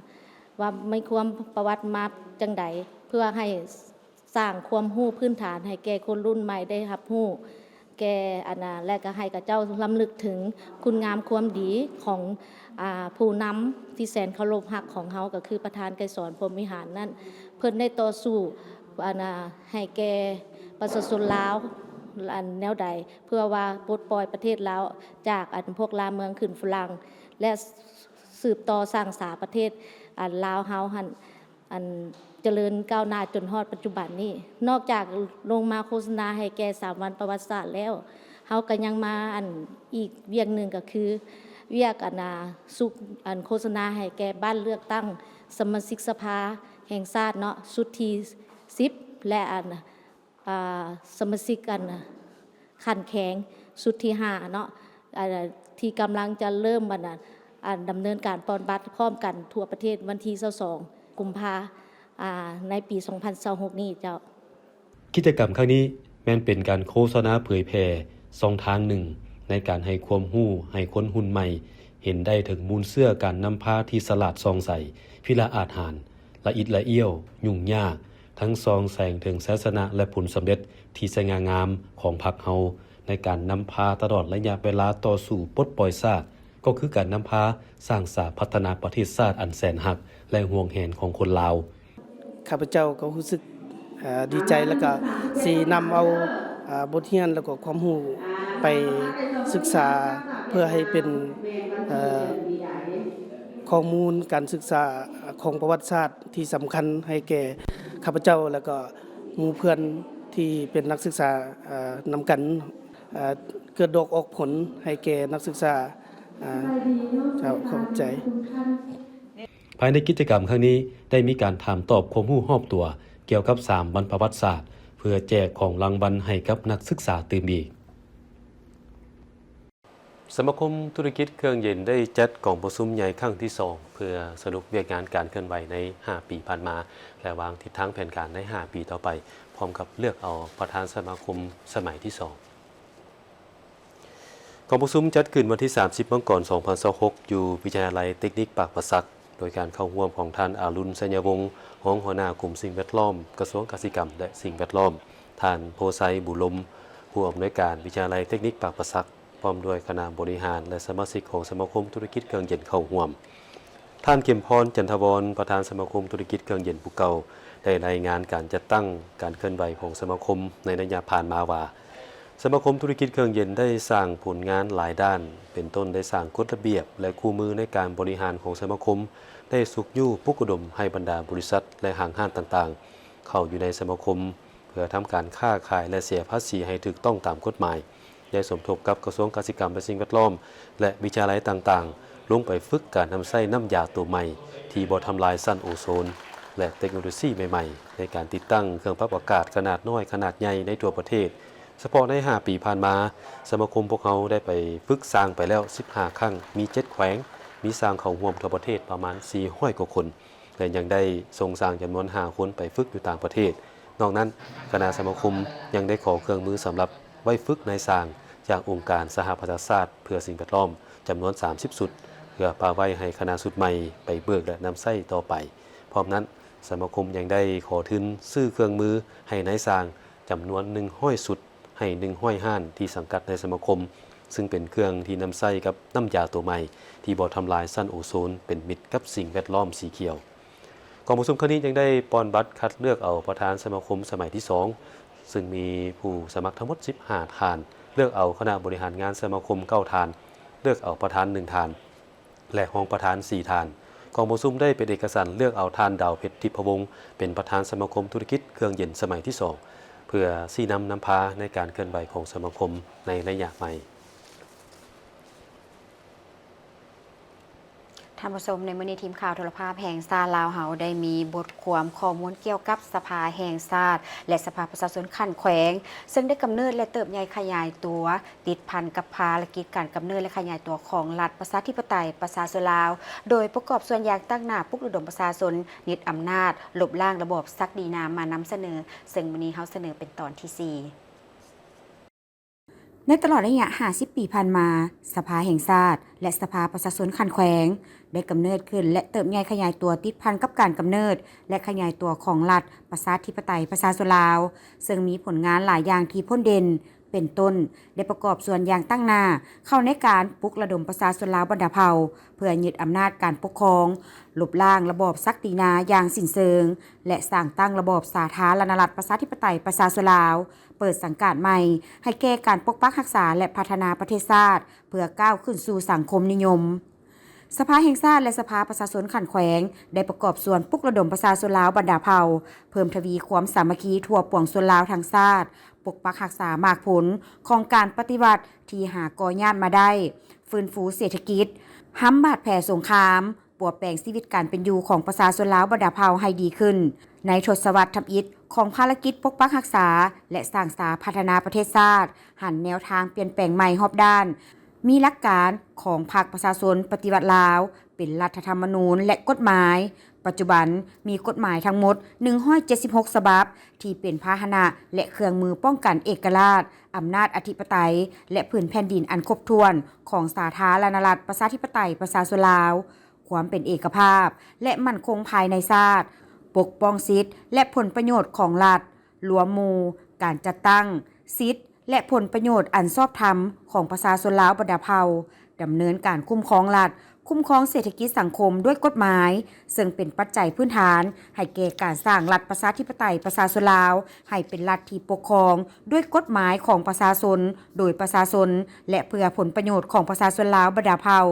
ວ່າມີຄວາມປະຫວັດມາຈັ່ງໃດ, ເພື່ອໃຫ້ ສ້າງຄວາມຮູ້ພື້ນຖານໃຫ້ແກ່ຄົນລຸ້ນໃໝ່ໄດ້ຮັບຮູ້ແກ່ ອັນນະ ແລະ ກໍໃຫ້ເຂົາເຈົ້າລຳລຶກເຖິງຄຸນງາມຄວາມດີຂອງ ອາ ຜູ້ນຳທີ່ແສນເຄົາລົບຮັກຂອງເຮົາ ກໍຄືປະທານໄກສອນ ພົມວິຫານນັ້ນ. ເພິ່ນໄດ້ຕໍ່ສູ້ ອັນນະ ໃຫ້ແກ່ປະຊາຊົນລາວ ອັນ ແນວໃດ ເພື່ອວ່າປົດປ່ອຍປະເທດລາວຈາກ ອັນ ພວກລ່າເມືອງຂຶ້ນຝຣັ່ງ ແລະ ສືບຕໍ່ສ້າງສາປະເທດ ອັນ ລາວເຮົາຫັ້ນ ອັນຈະເລີນກ້າວໜ້າຈົນຮອດປັດຈຸບັນນີ້. ນອກຈາກລົງມາໂຄສະນາໃຫ້ແກ່ສາມວັນປະຫວັດສາດແລ້ວ, ເຮົາກໍຍັງມາ ອັນ ອີກວຽກໜຶ່ງກໍຄືວຽກ ອັນນາ ຊຸກ ອັນໂຄສະນາໃຫ້ແກ່ບັດເລືອກຕັ້ງສະມາຊິກສະພາແຫ່ງຊາດເນາະ ຊຸດທີສິບ ແລະ ອັນ ອ່າ ສະມາຊິກ ອັນ ຂັ້ນແຂວງຊຸດທີຫ້າເນາະ ອ່າ ທີ່ກຳລັງຈະເລີ່ມ ອັນ ອັນ ດຳເນີນການປ່ອນບັດພ້ອມກັນທົ່ວປະເທດວັນທີຊາວສອງ ກຸມພາ ອ່າ ໃນປີສອງພັນຊາວຫົກນີ້ເຈົ້າ. ກິດຈະກຳຄັ້ງນີ້ແມ່ນເປັນການໂຄສະນາເຜີຍແຜ່ຊ່ອງທາງໜຶ່ງໃນການໃຫ້ຄວາມຮູ້ໃຫ້ຄົນຮຸ່ນໃໝ່ເຫັນໄດ້ເຖິງມູນເຊື້ອການນຳພາທີ່ສະຫຼາດສ່ອງໃສ, ພິລະອາດຫານ, ລະອິດລະອ້ຽວ, ຫຍຸ້ງຍາກ, ທັງສ່ອງແສງເຖິງໄຊຊະນະ ແລະ ຜົນສຳເລັດທີ່ສະຫງ່າງາມຂອງພັກເຮົາ ໃນການນຳພາຕະຫຼອດໄລຍະເວລາຕໍ່ສູ້ປົດປ່ອຍຊາດ, ກໍຄືການນຳພາສ້າງສາພັດທະນາປະເທດຊາດອັນແສນຮັກ ແລະ ຫວງແຫນຂອງຄົນລາວ. ຂ້າພະເຈົ້າກໍຮູ້ສຶກ ເອີ ດີໃຈ ແລ້ວກໍຊິນຳເອົາ ເອີ ບົດຮຽນ ແລ້ວກໍຄວາມຮູ້ໄປສຶກສາ ເພື່ອໃຫ້ເປັນ ເອີ ຂໍ້ມູນການສຶກສາຂອງປະຫວັດສາດ ທີ່ສຳຄັນໃຫ້ແກ່ຂ້າພະເຈົ້າ ແລ້ວກໍໝູ່ເພື່ອນທີ່ເປັນນັກສຶກສາ ເອີ ນຳກັນ ເອີ ເກີດດອກອອກຜົນໃຫ້ແກ່ນັກສຶກສາ ເອີ ເຈົ້າ ຂອບໃຈ. ພາຍໃນກິດຈະກຳຄັ້ງນີ້ ໄດ້ມີການຖາມຕອບຄວາມຮູ້ຮອບຕົວກ່ຽວກັບສາມວັນປະຫວັດສາດ ເພື່ອແຈກຂອງລາງວັນໃຫ້ກັບນັກສຶກສາຕື່ມອີກ. ສະມາຄົມທຸລະກິດເຄື່ອງເຢັນໄດ້ຈັດກອງປະຊຸມໃຫຍ່ຄັ້ງທີສອງ ເພື່ອສະຫຼຸບວຽກງານການເຄື່ອນໄຫວໃນຫ້າປີຜ່ານມາ ແລະ ວາງທິດທາງແຜນການໃນຫ້າປີຕໍ່ໄປ, ພ້ອມກັບເລືອກເອົາປະທານສະມາຄົມສະໄໝທີສອງ. ກອງປະຊຸມຈັດຂຶ້ນວັນທີສາມສິບ ມັງກອນ ສອງພັນຊາວຫົກ ຢູ່ວິທະຍາໄລເຕັກນິກປາກປາສັກ ໂດຍການເຂົ້າຮ່ວມຂອງທ່ານ ອາລຸນ ໄຊຍະວົງ ຮອງຫົວໜ້າກົມສິ່ງແວດລ້ອມ ກະຊວງກະສິກຳ ແລະ ສິ່ງແວດລ້ອມ, ທ່ານ ໂພໄຊ ບຸລົມ ຜູ້ອຳນວຍການວິທະຍາໄລເຕັກນິກປາກປາສັກ ພ້ອມດ້ວຍຄະນະບໍລິຫານ ແລະ ສະມາຊິກຂອງສະມາຄົມທຸລະກິດເຄື່ອງເຢັນເຂົ້າຮ່ວມ. ທ່ານ ເຂັມພອນ ຈັນທະວອນ ປະທານສະມາຄົມທຸລະກິດເຄື່ອງເຢັນຜູ້ເກົ່າ ໄດ້ລາຍງານການຈັດຕັ້ງການເຄື່ອນໄຫວຂອງສະມາຄົມໃນໄລຍະຜ່ານມາວ່າ, ສະມາຄົມທຸລະກິດເຄື່ອງເຢັນໄດ້ສ້າງຜົນງານຫຼາຍດ້ານ, ເປັນຕົ້ນໄດ້ສ້າງກົດລະບຽບ ແລະ ຄູ່ມືໃນການບໍລິຫານຂອງສະມາຄົມ, ໄດ້ຊຸກຍູ້ປຸກກະດົມໃຫ້ບັນດາບໍລິສັດ ແລະ ຫ້າງຮ້ານຕ່າງໆ ເຂົ້າຢູ່ໃນສະມາຄົມ ເພື່ອທຳການຄ້າຂາຍ ແລະ ເສຍພາສີໃຫ້ຖືກຕ້ອງຕາມກົດໝາຍ, ໄດ້ສົມທົບກັບກະຊວງກະສິກຳ ແລະ ສິ່ງແວດລ້ອມ ແລະ ວິທະຍາໄລຕ່າງໆ ລົງໄປຝຶກການນຳໃຊ້ນ້ຳຢາໂຕໃໝ່ທີ່ບໍ່ທຳລາຍຊັ້ນໂອໂຊນ ແລະ ເຕັກໂນໂລຊີໃໝ່ໆ ໃນການຕິດຕັ້ງເຄື່ອງປັບອາກາດຂະໜາດນ້ອຍ, ຂະໜາດໃຫຍ່ໃນທົ່ວປະເທດ. ສະເພາະໃນຫ້າປີຜ່ານມາ, ສະມາຄົມພວກເຮົາໄດ້ໄປຝຶກຊ່າງໄປແລ້ວສິບຫ້າຄັ້ງ, ມີເຈັດແຂວງ, ມີຊ່າງເຂົ້າຮ່ວມທົ່ວປະເທດປະມານສີ່ຮ້ອຍກວ່າຄົນ. ແລະ ຍັງໄດ້ສົ່ງຊ່າງຈຳນວນຫ້າຄົນໄປຝຶກຢູ່ຕ່າງປະເທດ. ນອກນັ້ນ, ຄະນະສະມາຄົມຍັງໄດ້ຂໍເຄື່ອງມືສຳລັບໄວ້ຝຶກນາຍຊ່າງ ຈາກອົງການສະຫະປະຊາຊາດເພື່ອສິ່ງແວດລ້ອມຈຳນວນສາມສິບຊຸດ ເພື່ອປະໄວ້ໃຫ້ຄະນະຊຸດໃໝ່ໄປເບີກ ແລະ ນຳໃຊ້ຕໍ່ໄປ. ພ້ອມນັ້ນ, ສະມາຄົມຍັງໄດ້ຂໍທຶນຊື້ເຄື່ອງມືໃຫ້ນາຍຊ່າງຈຳນວນໜຶ່ງຮ້ອຍຊຸດ ໃຫ້ໜຶ່ງຮ້ອຍຮ້ານທີ່ສັງກັດໃນສະມາຄົມ, ຊຶ່ງເປັນເຄື່ອງທີ່ນຳໃຊ້ກັບນ້ຳຢາຕົວໃໝ່ທີ່ບໍ່ທຳລາຍຊັ້ນໂອໂຊນ, ເປັນມິດກັບສິ່ງແວດລ້ອມສີຂຽວ. ກອງປະຊຸມຄັ້ງນີ້ຍັງໄດ້ປ່ອນບັດຄັດເລືອກເອົາປະທານສະມາຄົມສະໄໝທີສອງ ຊຶ່ງມີຜູ້ສະໝັກທັງໝົດສິບຫ້າທ່ານ, ເລືອກເອົາຄະນະບໍລິຫານງານສະມາຄົມເກົ້າທ່ານ, ເລືອກເອົາປະທານໜຶ່ງທ່ານ ແລະ ຮອງປະທານສີ່ທ່ານ. ກອງປະຊຸມໄດ້ເປັນເອກະສັນເລືອກເອົາທ່ານ ດາວເພັດ ທິບພະວົງ ເປັນປະທານສະມາຄົມທຸລະກິດເຄື່ອງເຢັນສະໄໝທີສອງ ເພື່ອຊີ້ນຳນຳພາໃນການເຄື່ອນໄຫວຂອງສະມາຄົມໃນໄລຍະໃໝ່. ທ່ານຜູ້ຊົມ, ໃນມື້ນີ້ທີມຂ່າວໂທລະພາບແຫ່ງຊາດລາວເຮົາໄດ້ມີບົດຄວາມຂໍ້ມູນກ່ຽວກັບສະພາແຫ່ງຊາດ ແລະ ສະພາປະຊາຊົນຂັ້ນແຂວງ, ເຊິ່ງໄດ້ກຳເນີດ ແລະ ເຕີບໃຫຍ່ຂະຫຍາຍຕົວ ຕິດພັນກັບພາລະກິດການກຳເນີດ ແລະ ຂະຫຍາຍຕົວຂອງລັດປະຊາທິປະໄຕປະຊາຊົນລາວ, ໂດຍປະກອບສ່ວນຢ່າງຕັ້ງໜ້າປຸກລະດົມປະຊາຊົນຍຶດອຳນາດ, ລົບລ້າງລະບອບສັກດີນາມານຳສະເໜີ, ເຊິ່ງມື້ນີ້ເຮົາສະເໜີເປັນຕອນທີສີ່. ໃນຕະຫຼອດໄລຍະຫ້າສິບປີຜ່ານມາ, ສະພາແຫ່ງຊາດ ແລະ ສະພາປະຊາຊົນຂັ້ນແຂວງ ໄດ້ກຳເນີດຂຶ້ນ ແລະ ເຕີບໃຫຍ່ຂະຫຍາຍຕົວຕິດພັນກັບການກຳເນີດ ແລະ ຂະຫຍາຍຕົວຂອງລັດປະຊາທິປະໄຕປະຊາຊົນລາວ, ເຊິ່ງມີຜົນງານຫຼາຍຢ່າງທີ່ພົ້ນເດັ່ນ, ເປັນຕົ້ນ ໄດ້ປະກອບສ່ວນຢ່າງຕັ້ງໜ້າເຂົ້າໃນການປຸກລະດົມປະຊາຊົນລາວບັນດາເຜົ່າ ເພື່ອຍຶດອຳນາດການປົກຄອງ, ລົບລ້າງລະບອບສັກດີນາຢ່າງສິ້ນເຊີງ ແລະ ສ້າງຕັ້ງລະບອບສາທາລະນະລັດປະຊາທິປະໄຕປະຊາຊົນລາວ, ເປີດສັງກາດໃໝ່ໃຫ້ແກ່ການປົກປັກຮັກສາ ແລະ ພັດທະນາປະເທດຊາດ ເພື່ອກ້າວຂຶ້ນສູ່ສັງຄົມນິຍົມ. ສະພາແຫ່ງຊາດ ແລະ ສະພາປະຊາຊົນຂັ້ນແຂວງ ໄດ້ປະກອບສ່ວນປຸກລະດົມປະຊາຊົນລາວບັນດາເຜົ່າ ເພີ່ມທະວີຄວາມສາມັກຄີທົ່ວປວງຊົນລາວທັງຊາດ, ປົກປັກຮັກສາໝາກຜົນຂອງການປະຕິວັດທີ່ຫາກໍ່ຍາດມາໄດ້, ຟື້ນຟູເສດຖະກິດ, ຮຳບາດແຜສົງຄາມ, ປົວແປງຊີວິດການເປັນຢູ່ຂອງປະຊາຊົນລາວບັນດາເຜົ່າໃຫ້ດີຂຶ້ນ. ໃນທົດສະວັດທຳອິດຂອງພາລະກິດປົກປັກຮັກສາ ແລະ ສ້າງສາພັດທະນາປະເທດຊາດ, ຫັນແນວທາງປ່ຽນແປງໃໝ່ຮອບດ້ານ, ມີຫຼັກການຂອງພັກປະຊາຊົນປະຕິວັດລາວ ເປັນລັດຖະທຳມະນູນ ແລະ ກົດໝາຍ. ປັດຈຸບັນມີກົດໝາຍທັງໝົດໜຶ່ງຮ້ອຍເຈັດສິບຫົກສະບັບ ທີ່ເປັນພາຫະນະ ແລະ ເຄື່ອງມືປ້ອງກັນເອກະລາດ, ອຳນາດອະທິປະໄຕ ແລະ ພື້ນແຜ່ນດິນອັນຄົບຖ້ວນຂອງສາທາລະນະລັດປະຊາທິປະໄຕປະຊາຊົນລາວ, ຄວາມເປັນເອກະພາບ ແລະ ໝັ້ນຄົງພາຍໃນຊາດ, ປົກປ້ອງສິດ ແລະ ຜົນປະໂຫຍດຂອງລັດ, ລວມໝູ່ການຈັດຕັ້ງ, ສິດ ແລະ ຜົນປະໂຫຍດອັນຊອບທຳຂອງປະຊາຊົນລາວບັນດາເຜົ່າ, ດຳເນີນການຄຸ້ມຄອງລັດ, ຄຸ້ມຄອງເສດຖະກິດສັງຄົມດ້ວຍກົດໝາຍ, ເຊິ່ງເປັນປັດໄຈພື້ນຖານໃຫ້ແກ່ການສ້າງລັດປະຊາທິປະໄຕປະຊາຊົນລາວ ໃຫ້ເປັນລັດທີ່ປົກຄອງດ້ວຍກົດໝາຍຂອງປະຊາຊົນ, ໂດຍປະຊາຊົນ ແລະ ເພື່ອຜົນປະໂຫຍດຂອງປະຊາຊົນລາວບັນດາເຜົ່າ.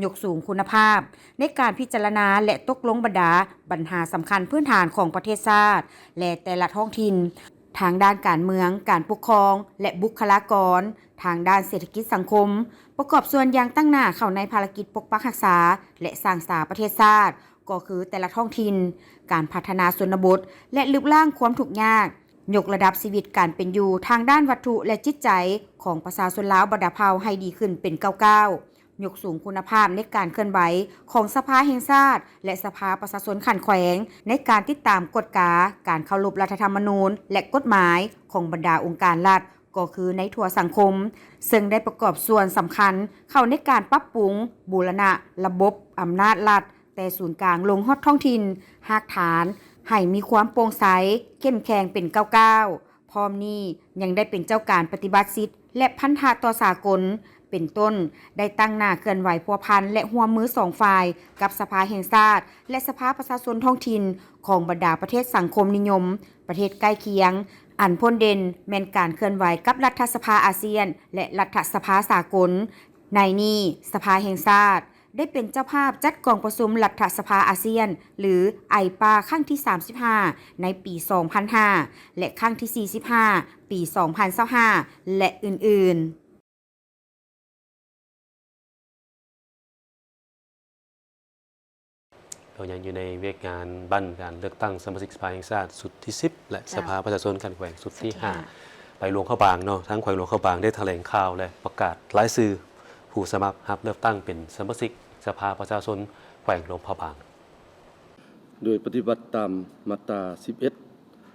ຍົກສູງຄຸນນະພາບໃນການພິຈາລະນາ ແລະ ຕົກລົງບັນດາບັນຫາສຳຄັນພື້ນຖານຂອງປະເທດຊາດ ແລະ ແຕ່ລະທ້ອງຖິ່ນ, ທາງດ້ານການເມືອງ, ການປົກຄອງ ແລະ ບຸກຄະລາກອນ, ທາງດ້ານເສດຖະກິດສັງຄົມ, ປະກອບສ່ວນຢ່າງຕັ້ງໜ້າເຂົ້າໃນພາລະກິດປົກປັກຮັກສາ ແລະ ສ້າງສາປະເທດຊາດ, ກໍຄືແຕ່ລະທ້ອງຖິ່ນ, ການພັດທະນາຊົນນະບົດ ແລະ ລຶບລ້າງຄວາມທຸກຍາກ, ຍົກລະດັບຊີວິດການເປັນຢູ່ທາງດ້ານວັດຖຸ ແລະ ຈິດໃຈຂອງປະຊາຊົນລາວບັນດາເຜົ່າໃຫ້ດີຂຶ້ນເປັນກ້າວໆ. ຍົກສູງຄຸນນະພາບໃນການເຄື່ອນໄຫວຂອງສະພາແຫ່ງຊາດ ແລະ ສະພາປະຊາຊົນຂັ້ນແຂວງ ໃນການຕິດຕາມກວດກາການເຄົາລົບລັດຖະທຳມະນູນ ແລະ ກົດໝາຍຂອງບັນດາອົງການລັດ ກໍຄືໃນທົ່ວສັງຄົມ, ເຊິ່ງໄດ້ປະກອບສ່ວນສຳຄັນເຂົ້າໃນການປັບປຸງ, ບູລະນະລະບົບອຳນາດລັດ ແຕ່ສູນກາງລົງຮອດທ້ອງຖິ່ນ, ຮາກຖານ, ໃຫ້ມີຄວາມໂປ່ງໃສ, ເຂັ້ມແຂງເປັນກ້າວໆ. ພ້ອມນີ້ຍັງໄດ້ເປັນເຈົ້າການປະຕິບັດສິດ ແລະ ພັນທະຕໍ່ສາກົນ, ເປັນຕົ້ນ ໄດ້ຕັ້ງໜ້າເຄື່ອນໄຫວພົວພັນ ແລະ ຮ່ວມມືສອງຝ່າຍກັບສະພາແຫ່ງຊາດ ແລະ ສະພາປະຊາຊົນທ້ອງຖິ່ນຂອງບັນດາປະເທດສັງຄົມນິຍົມປະເທດໃກ້ຄຽງ, ອັນພົ້ນເດັ່ນແມ່ນການເຄື່ອນໄຫວກັບລັດຖະສະພາອາຊຽນ ແລະ ລັດຖະສະພາສາກົນ. ໃນນີ້ ສະພາແຫ່ງຊາດ ໄດ້ເປັນເຈົ້າພາບຈັດກອງປະຊຸມລັດຖະສະພາອາຊຽນ ຫຼື ໄອປາ ຄັ້ງທີສາມສິບຫ້າ ໃນປີສອງພັນຫ້າ ແລະ ຄັ້ງທີສີ່ສິບຫ້າ ປີສອງພັນຊາວຫ້າ ແລະ ອື່ນໆ. ເຮົາຍັງຢູ່ໃນວຽກງານບັ້ນການເລືອກຕັ້ງສະມາຊິກສະພາແຫ່ງຊາດຊຸດທີສິບ ແລະ ເຈົ້າ ສະພາປະຊາຊົນຂັ້ນແຂວງຊຸດທີຫ້າ ຊຸດທີຫ້າ ແຂວງຫຼວງພະບາງເນາະ, ທາງແຂວງຫຼວງພະບາງໄດ້ຖະແຫຼງຂ່າວ ແລະ ປະກາດລາຍຊື່ຜູ້ສະໝັກຮັບເລືອກຕັ້ງເປັນສະມາຊິກສະພາປະຊາຊົນແຂວງຫຼວງພະບາງ. ໂດຍປະຕິບັດຕາມມາດຕາສິບເອັດ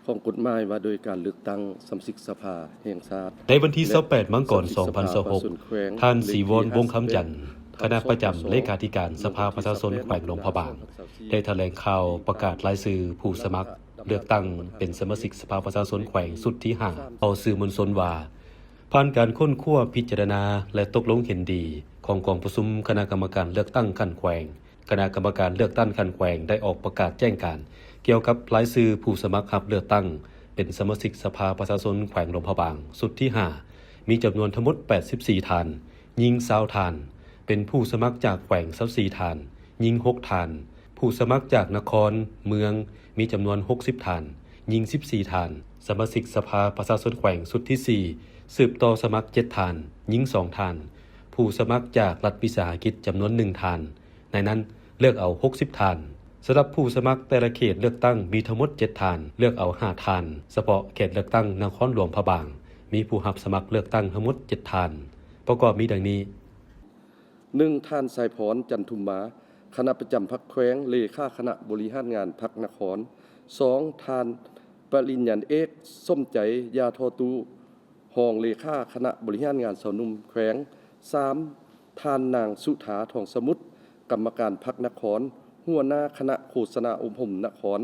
ຂອງກົດໝາຍວ່າໂດຍການເລືອກຕັ້ງສະມາຊິກສະພາແຫ່ງຊາດ ໃນວັນທີຊາວແປດ ມັງກອນ ສອງພັນຊາວຫົກ ທ່ານ ສີວອນ ວົງຄຳຈັນ ຄະນະປະຈຳເລຂາທິການສະພາປະຊາຊົນແຂວງຫຼວງພະບາງ ໄດ້ຖະແຫຼງຂ່າວປະກາດລາຍຊື່ຜູ້ສະໝັກເລືອກຕັ້ງເປັນສະມາຊິກສະພາປະຊາຊົນແຂວງຊຸດທີຫ້າ ຕໍ່ສື່ມວນຊົນວ່າ ຜ່ານການຄົ້ນຄວ້າ, ພິຈາລະນາ ແລະ ຕົກລົງເຫັນດີຂອງກອງປະຊຸມຄະນະກຳມະການເລືອກຕັ້ງຂັ້ນແຂວງ, ຄະນະກຳມະການເລືອກຕັ້ງຂັ້ນແຂວງໄດ້ອອກປະກາດແຈ້ງການກ່ຽວກັບລາຍຊື່ຜູ້ສະໝັກຮັບເລືອກຕັ້ງເປັນສະມາຊິກສະພາປະຊາຊົນແຂວງຫຼວງພະບາງຊຸດທີຫ້າ ມີຈຳນວນທັງໝົດແປດສິບສີ່ທ່ານ, ຍິງຊາວທ່ານ, ເປັນຜູ້ສະໝັກຈາກແຂວງຊາວສີ່ທ່ານ, ຍິງຫົກທ່ານ, ຜູ້ສະໝັກຈາກນະຄອນ, ເມືອງ ມີຈຳນວນຫົກສິບທ່ານ, ຍິງສິບສີ່ທ່ານ, ສະມາຊິກສະພາປະຊາຊົນແຂວງຊຸດທີສີ່ ສືບຕໍ່ສະໝັກເຈັດທ່ານ, ຍິງສອງທ່ານ, ຜູ້ສະໝັກຈາກລັດວິສາຫະກິດຈຳນວນໜຶ່ງທ່ານ, ໃນນັ້ນເລືອກເອົາຫົກສິບທ່ານ. ສຳລັບຜູ້ສະໝັກແຕ່ລະເຂດເລືອກຕັ້ງມີທັງໝົດເຈັດທ່ານ, ເລືອກເອົາຫ້າທ່ານ. ສະເພາະເຂດເລືອກຕັ້ງນະຄອນຫຼວງພະບາງ ມີຜູ້ຮັບສະໝັກເລືອກຕັ້ງທັງໝົດເຈັດທ່ານ, ປະກອບມີດັ່ງນີ້. ໜຶ່ງ ທ່ານ ສາຍພອນ ຈັນທຸມມາ ຄະນະປະຈຳພັກແຂວງ, ເລຂາຄະນະບໍລິຫານງານພັກນະຄອນ. ສອງ ທ່ານ ປະລິນຍາເອກ ສົມໃຈ ຢາທໍ່ຕູ້ ຮອງເລຂາຄະນະບໍລິຫານງານຊາວໜຸ່ມແຂວງ. ສາມ ທ່ານນາງ ສຸທາ ທອງສະໝຸດ ກຳມະການພັກນະຄອນ, ຫົວໜ້າຄະນະໂຄສະນາອົບຮົມນະຄອນ.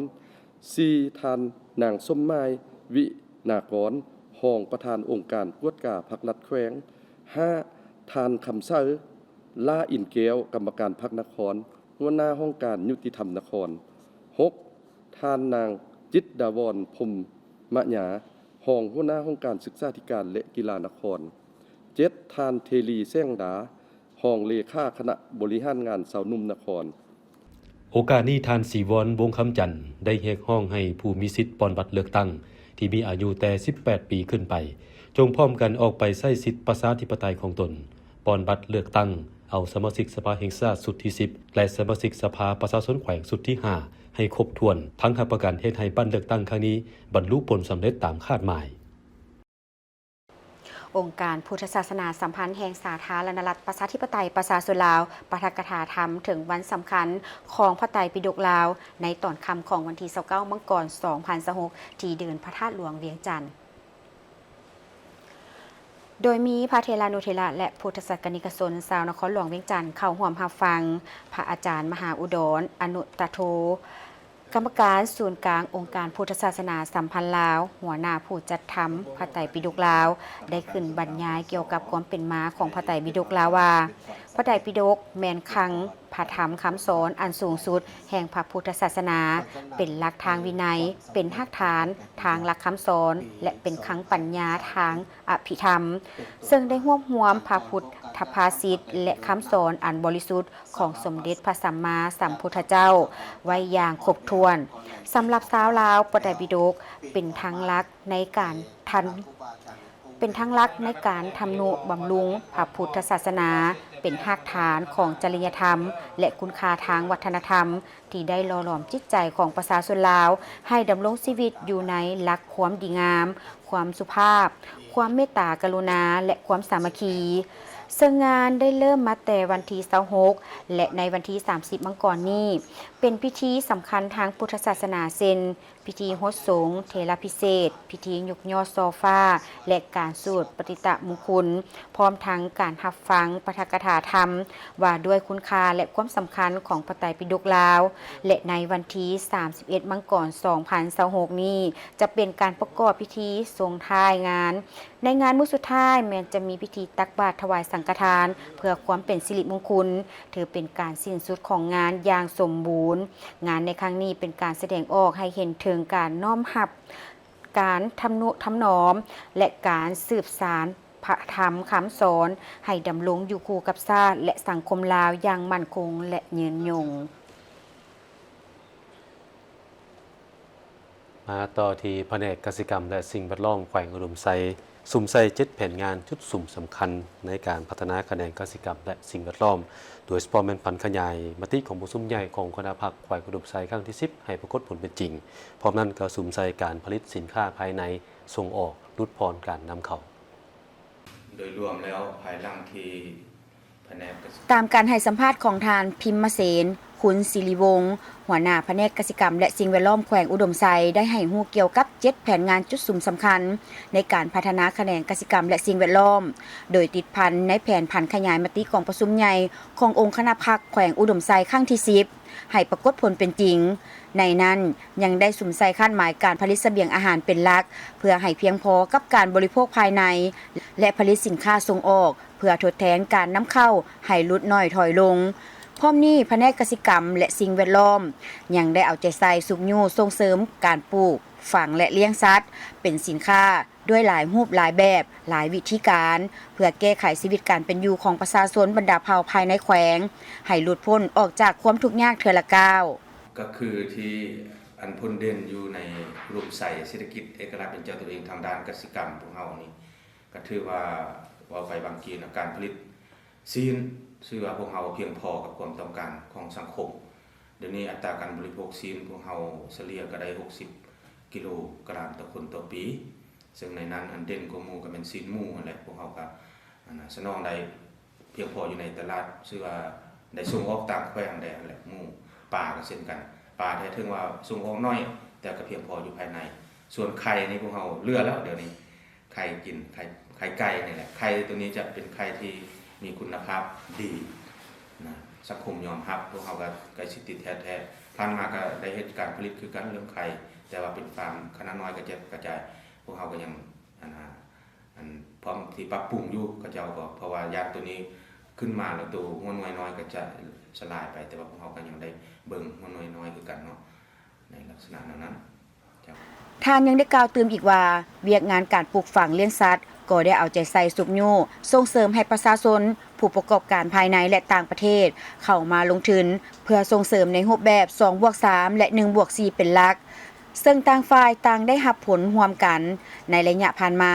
ສີ່ ທ່ານນາງ ສົມໝາຍ ວິນາກອນ ຮອງປະທານອົງການກວດກາພັກລັດແຂວງ. ຫ້າ ທ່ານ ຄຳເສີ ຫຼ້າອິນແກ້ວ ກຳມະການພັກນະຄອນ, ຫົວໜ້າຫ້ອງການຍຸຕິທຳນະຄອນ. ຫົກ ທ່ານນາງ ຈິດດາວອນ ພົມມະຍາ ຮອງຫົວໜ້າຫ້ອງການສຶກສາທິການ ແລະ ກິລານະຄອນ. ເຈັດ ທ່ານ ເທລີ ແສງດາ ຮອງເລຂາຄະນະບໍລິຫານງານຊາວໜຸ່ມນະຄອນ. ໂອກາດນີ້ ທ່ານ ສີວອນ ວົງຄຳຈັນ ໄດ້ຮຽກຮ້ອງໃຫ້ຜູ້ມີສິດປ່ອນບັດເລືອກຕັ້ງທີ່ມີອາຍຸແຕ່ສິບແປດປີຂຶ້ນໄປ ຈົ່ງພ້ອມກັນອອກໄປໃຊ້ສິດປະຊາທິປະໄຕຂອງຕົນ, ປ່ອນບັດເລືອກຕັ້ງເອົາສະມາຊິກສະພາແຫ່ງຊາດຊຸດທີສິບ ແລະ ສະມາຊິກສະພາປະຊາຊົນແຂວງຊຸດທີຫ້າ ໃຫ້ຄົບຖ້ວນ, ທັງຮັບປະກັນເຮັດໃຫ້ບັດເລືອກຕັ້ງຄັ້ງນີ້ບັນລຸຜົນສຳເລັດຕາມຄາດໝາຍ. ອົງການພຸດທະສາສະໜາສຳພັນແຫ່ງສາທາລະນະລັດ ປະຊາທິປະໄຕ ປະຊາຊົນລາວ ປາຖະກະຖາທຳເຖິງວັນສຳຄັນຂອງພະໄຕປິດົກລາວ ໃນຕອນຄ່ຳຂອງວັນທີຊາວເກົ້າ ມັງກອນ ສອງພັນຊາວຫົກ ທີ່ເດີ່ນພະທາດຫຼວງວຽງຈັນ. ໂດຍມີພະເຖລານຸເຖລະ ແລະ ພຸດທະສັກກະນິກະຊົນຊາວນະຄອນຫຼວງວຽງຈັນເຂົ້າຮ່ວມຮັບຟັງ ພະອາຈານມະຫາອຸດອນ ອະນຸຕະໂທ ກຳມະການສູນກາງອົງການພຸດທະສາສະໜາສຳພັນລາວ, ຫົວໜ້າຜູ້ຈັດທຳພະໄຕປິດົກລາວ ໄດ້ຂຶ້ນບັນຍາຍກ່ຽວກັບຄວາມເປັນມາຂອງພະໄຕປິດົກລາວວ່າ, ພະໄຕປິດົກແມ່ນຄັງພະທຳຄຳສອນອັນສູງສຸດແຫ່ງພະພຸດທະສາສະໜາ, ເປັນຫຼັກທາງວິໄນ, ເປັນຮາກຖານທາງຫຼັກຄຳສອນ ແລະ ເປັນຄັງປັນຍາທາງອະພິທຳ, ເຊິ່ງໄດ້ຮວບຮວມພະພຸດທະພາສິດ ແລະ ຄຳສອນອັນບໍລິສຸດ ຂອງສົມເດັດພະສຳມາສຳພຸດທະເຈົ້າໄວ້ຢ່າງຄົບຖ້ວນ. ສຳລັບຊາວລາວ, ພະໄຕປິດົກເປັນທາງຫຼັກໃນການທັນ ເປັນທາງຫຼັກໃນການທຳນຸບຳລຸງພະພຸດທະສາສະໜາ, ເປັນຮາກຖານຂອງຈະລິຍະທຳ ແລະ ຄຸນຄ່າທາງວັດທະນະທຳ ທີ່ໄດ້ຫຼໍ່ຫຼອມຈິດໃຈຂອງປະຊາຊົນລາວ ໃຫ້ດຳລົງຊີວິດຢູ່ໃນຫຼັກຄວາມດີງາມ, ຄວາມສຸພາບ, ຄວາມເມດຕາກະລຸນາ ແລະ ຄວາມສາມັກຄີ. ເຊິ່ງງານໄດ້ເລີ່ມມາແຕ່ວັນທີຊາວຫົກ ແລະ ໃນວັນທີສາມສິບ ມັງກອນນີ້ ເປັນພິທີສຳຄັນທາງພຸດທະສາສະໜາ ເຊັ່ນ ພິທີຫົດສົງເຖລະພິເສດ, ພິທີຍົກຍອດຊໍ່ຟ້າ ແລະ ການສວດປະຕິຕະມຸງຄຸນ, ພ້ອມທັງການຮັບຟັງປາຖະກະຖາທຳ ວ່າດ້ວຍຄຸນຄ່າ ແລະ ຄວາມສຳຄັນຂອງພະໄຕປິດົກລາວ ແລະ ໃນວັນທີສາມສິບເອັດ ມັງກອນ ສອງພັນຊາວຫົກນີ້ ຈະເປັນການປະກອບພິທີສົ່ງທ້າຍງານ. ໃນງານມື້ສຸດທ້າຍແມ່ນຈະມີພິທີຕັກບາດຖວາຍສັງຄະທານ ເພື່ອຄວາມເປັນສິລິມຸງຄຸນ, ຖືເປັນການສິ້ນສຸດຂອງງານຢ່າງສົມບູນ. ງານໃນຄັ້ງນີ້ເປັນການສະແດງອອກໃຫ້ເຫັນເຖິງການນ້ອມຮັບ ການທຳນຸຖຳໜອມ ແລະ ການສືບສານພະທຳຄຳສອນ ໃຫ້ດຳລົງຢູ່ຄູ່ກັບຊາດ ແລະ ສັງຄົມລາວຢ່າງໝັ້ນຄົງ ແລະ ຍືນຍົງ. ມາຕໍ່ທີ່ພະແນກກະສິກຳ ແລະ ສິ່ງແວດລ້ອມແຂວງອຸດົມໄຊ ສຸມໃສ່ເຈັດແຜນງານຈຸດສຸມສຳຄັນໃນການພັດທະນາຂະແໜງກະສິກຳ ແລະ ສິ່ງແວດລ້ອມ, ໂດຍສະເພາະແມ່ນຜັນຂະຫຍາຍມະຕິຂອງປະຊຸມໃຫຍ່ຂອງຄະນະພັກແຂວງອຸດົມໄຊຄັ້ງທີສິບ ໃຫ້ປາກົດຜົນເປັນຈິງ. ພ້ອມນັ້ນກໍສຸມໃສ່ການຜະລິດສິນຄ້າພາຍໃນ, ສົ່ງອອກ, ຫຼຸດຜ່ອນການນຳເຂົ້າ. ໂດຍລວມແລ້ວ ພາຍຫຼັງທີ່ ພ ຕາມການໃຫ້ສຳພາດຂອງທ່ານ ພິມມະເສນ ຄຸນສິລິວົງ ຫົວໜ້າພະແນກກະສິກຳ ແລະ ສິ່ງແວດລ້ອມແຂວງອຸດົມໄຊ ໄດ້ໃຫ້ຮູ້ກ່ຽວກັບເຈັດແຜນງານຈຸດສຸມສຳຄັນ ໃນການພັດທະນາຂະແໜງກະສິກຳ ແລະ ສິ່ງແວດລ້ອມ, ໂດຍຕິດພັນໃນແຜນຜັນຂະຫຍາຍມະຕິກອງປະຊຸມໃຫຍ່ຂອງອົງຄະນະພັກແຂວງອຸດົມໄຊຄັ້ງທີສິບ ໃຫ້ປາກົດຜົນເປັນຈິງ. ໃນນັ້ນຍັງໄດ້ສຸມໃສ່ຄາດໝາຍການຜະລິດສະບຽງອາຫານເປັນຫຼັກ ເພື່ອໃຫ້ພຽງພໍກັບການບໍລິໂພກພາຍໃນ ແລະ ຜະລິດສິນຄ້າສົ່ງອອກ ເພື່ອທົດແທນການນຳເຂົ້າໃຫ້ຫຼຸດໜ້ອຍຖອຍລົງ. ພ້ອມນີ້, ພະແນກກະສິກຳ ແລະ ສິ່ງແວດລ້ອມ ຍັງໄດ້ເອົາໃຈໃສ່ຊຸກຍູ້ສົ່ງເສີມການປູກ, ຝັງ ແລະ ລ້ຽງສັດເປັນສິນຄ້າ ດ້ວຍຫຼາຍຮູບຫຼາຍແບບ, ຫຼາຍວິທີການ ເພື່ອແກ້ໄຂຊີວິດການເປັນຢູ່ຂອງປະຊາຊົນບັນດາເຜົ່າພາຍໃນແຂວງ ໃຫ້ຫຼຸດພົ້ນອອກຈາກຄວາມທຸກຍາກເທື່ອລະກ້າວ. ກໍຄືທີ່ອັນພົ້ນເດັ່ນຢູ່ໃນອຸດົມໄຊເສດຖະກິດເອກະລາດເປັນເຈົ້າຕົວເອງທາງດ້ານກະສິກຳພວກເຮົານີ້ ກໍຖືວ່າເວົ້າໄປບາງທີນະ ການຜະລິດຊີ້ນ ຊື່ວ່າພວກເຮົາພຽງພໍກັບຄວາມຕ້ອງການຂອງສັງຄົມ. ດຽວນີ້ອັດຕາການບໍລິໂພກຊີ້ນພວກເຮົາສະເລ່ຍກໍໄດ້ຫົກສິບກິໂລກຣາມຕໍ່ຄົນຕໍ່ປີ, ເຊິ່ງໃນນັ້ນອັນເດັ່ນກວ່າໝູ່ກໍແມ່ນຊີ້ນໝູຫັ້ນແຫຼະ. ພວກເຮົາກໍ ອັນນ່າ ສະໜອງໄດ້ພຽງພໍຢູ່ໃນຕະຫຼາດ, ຊື່ວ່າໄດ້ສົ່ງອອກຕ່າງແຂວງໄດ້ຫັ້ນແຫຼະ. ໝູ່, ປາກໍເຊັ່ນກັນ, ປາແທ້ເຖິງວ່າສົ່ງອອກໜ້ອຍ ແຕ່ກໍພຽງພໍຢູ່ພາຍໃນ. ສ່ວນໄຂ່ນີ້ພວກເຮົາເຫຼືອແລ້ວ ດຽວນີ້ ໄຂ່ກິນ ໄຂ່ ໄຂ່ໄກ່ນີ້ແຫຼະ. ໄຂ່ຕົວນີ້ຈະເປັນໄຂ່ທີ່ມີຄຸນນະພາບດີນະ, ສັງຄົມຍອມຮັບ, ພວກເຮົາກໍໃກ້ຊິດຕິດແທດແທ້. ຜ່ານມາກໍໄດ້ເຮັດການຜະລິດຄືກັນເລື່ອງໄຂ່, ແຕ່ວ່າເປັນຟາມຂະໜາດນ້ອຍກະຈັດກະຈາຍ. ພວກເຮົາກໍຍັງ ອັນນ່າ ອັນ ພ້ອມທີ່ປັບປຸງຢູ່ ເຂົາເຈົ້າກໍ ເພາະວ່າຢ້ານໂຕນີ້ຂຶ້ນມາແລ້ວ ໂຕຫົວໜ່ວຍນ້ອຍກໍຈະສະຫຼາຍໄປ, ແຕ່ວ່າພວກເຮົາກໍຍັງໄດ້ເບິ່ງຫົວໜ່ວຍນ້ອຍຄືກັນເນາະ ໃນລັກສະນະແນວນັ້ນ. ທ່ານຍັງໄດ້ກ່າວຕື່ມອີກວ່າ ວຽກງານການປູກຝັງລ້ຽງສັດ ກໍໄດ້ເອົາໃຈໃສ່ຊຸກຍູ້ສົ່ງເສີມໃຫ້ປະຊາຊົນ ຜູ້ປະກອບການພາຍໃນ ແລະ ຕ່າງປະເທດ ເຂົ້າມາລົງທຶນ ເພື່ອສົ່ງເສີມໃນຮູບແບບສອງບວກສາມ ແລະ ໜຶ່ງບວກສີ່ເປັນຫຼັກ, ເຊິ່ງຕ່າງຝ່າຍຕ່າງໄດ້ຮັບຜົນຮ່ວມກັນ. ໃນໄລຍະຜ່ານມາ,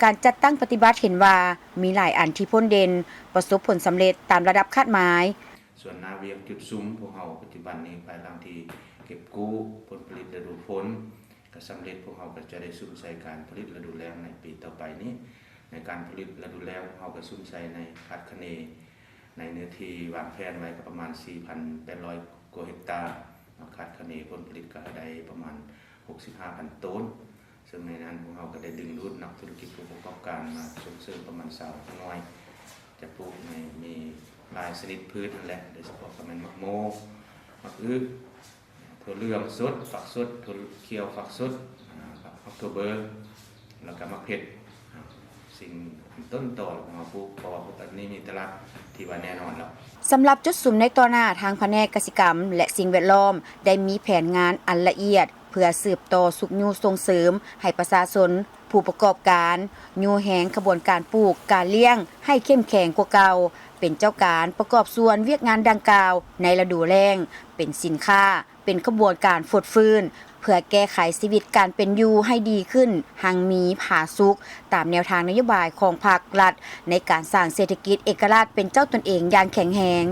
ການຈັດຕັ້ງປະຕິບັດເຫັນວ່າມີຫຼາຍອັນທີ່ພົ້ນເດັ່ນ, ປະສົບຜົນສຳເລັດຕາມລະດັບຄາດໝາຍ. ສ່ວນໜ້າວຽກຈຸດສຸມພວກເຮົາປັດຈຸບັນນີ້ ພາຍຫຼັງທີ່ເກັບກູ້ຜົນຜະລິດລະດູຝົນ ກໍສຳເລັດ, ພວກເຮົາກໍຈະໄດ້ສຸມໃສ່ການຜະລິດລະດູແລ້ງໃນປີຕໍ່ໄປນີ້. ໃນການຜະລິດລະດູແລ້ງ ພວກເຮົາກໍສຸມໃສ່ໃນຄາດຄະເນ ໃນເນື້ອທີ່ວາງແຜນໄວ້ກໍປະມານສີ່ພັນແປດຮ້ອຍກວ່າເຮັກຕາ, ເຮົາຄາດຄະເນຜົນຜະລິດກໍໄດ້ປະມານຫົກສິບຫ້າພັນໂຕນ, ເຊິ່ງໃນນັ້ນພວກເຮົາກໍໄດ້ດຶງດູດນັກທຸລະກິດຜູ້ປະກອບການມາສົ່ງເສີມປະມານຊາວໜ່ວຍ, ຈະປູກໃນ ມີຫຼາຍຊະນິດພືດຫັ້ນແຫຼະ, ໂດຍສະເພາະກໍແມ່ນໝາກໂມ, ໝາກອຶ, ຖົ່ວເຫຼືອງສົດ, ຝັກສົດ, ຖົ່ວຂຽວຝັກສົດ, ອາ ຜັກອອກໂທເບີ ແລ້ວກໍໝາກເຜັດ, ອາ ສິ່ງຕົ້ນຕໍຂອງເຮົາປູກ, ເພາະວ່າພວກອັນນີ້ມີຕະຫຼາດທີ່ວ່າແນ່ນອນແລ້ວ. ສຳລັບຈຸດສຸມໃນຕໍ່ໜ້າ, ທາງພະແນກກະສິກຳ ແລະ ສິ່ງແວດລ້ອມ ໄດ້ມີແຜນງານອັນລະອຽດ ເພື່ອສືບຕໍ່ຊຸກຍູ້ສົ່ງເສີມໃຫ້ປະຊາຊົນ ຜູ້ປະກອບການ ຍູ້ແຮງຂະບວນການປູກ, ການລ້ຽງໃຫ້ເຂັ້ມແຂງກວ່າເກົ່າ, ເປັນເຈົ້າການປະກອບສ່ວນວຽກງານດັ່ງກ່າວໃນລະດູແລ້ງ, ເປັນສິນຄ້າ, ເປັນຂະບວນການຟົດຟື້ນ ເພື່ອແກ້ໄຂຊີວິດການເປັນຢູ່ໃຫ້ດີຂຶ້ນ, ຮັ່ງມີຜາສຸກ, ຕາມແນວທາງນະໂຍບາຍຂອງພັກລັດ ໃນການສ້າງເສດຖະກິດເອກະລາດເປັນເຈົ້າຕົນເອງຢ່າງແຂງແຮງ.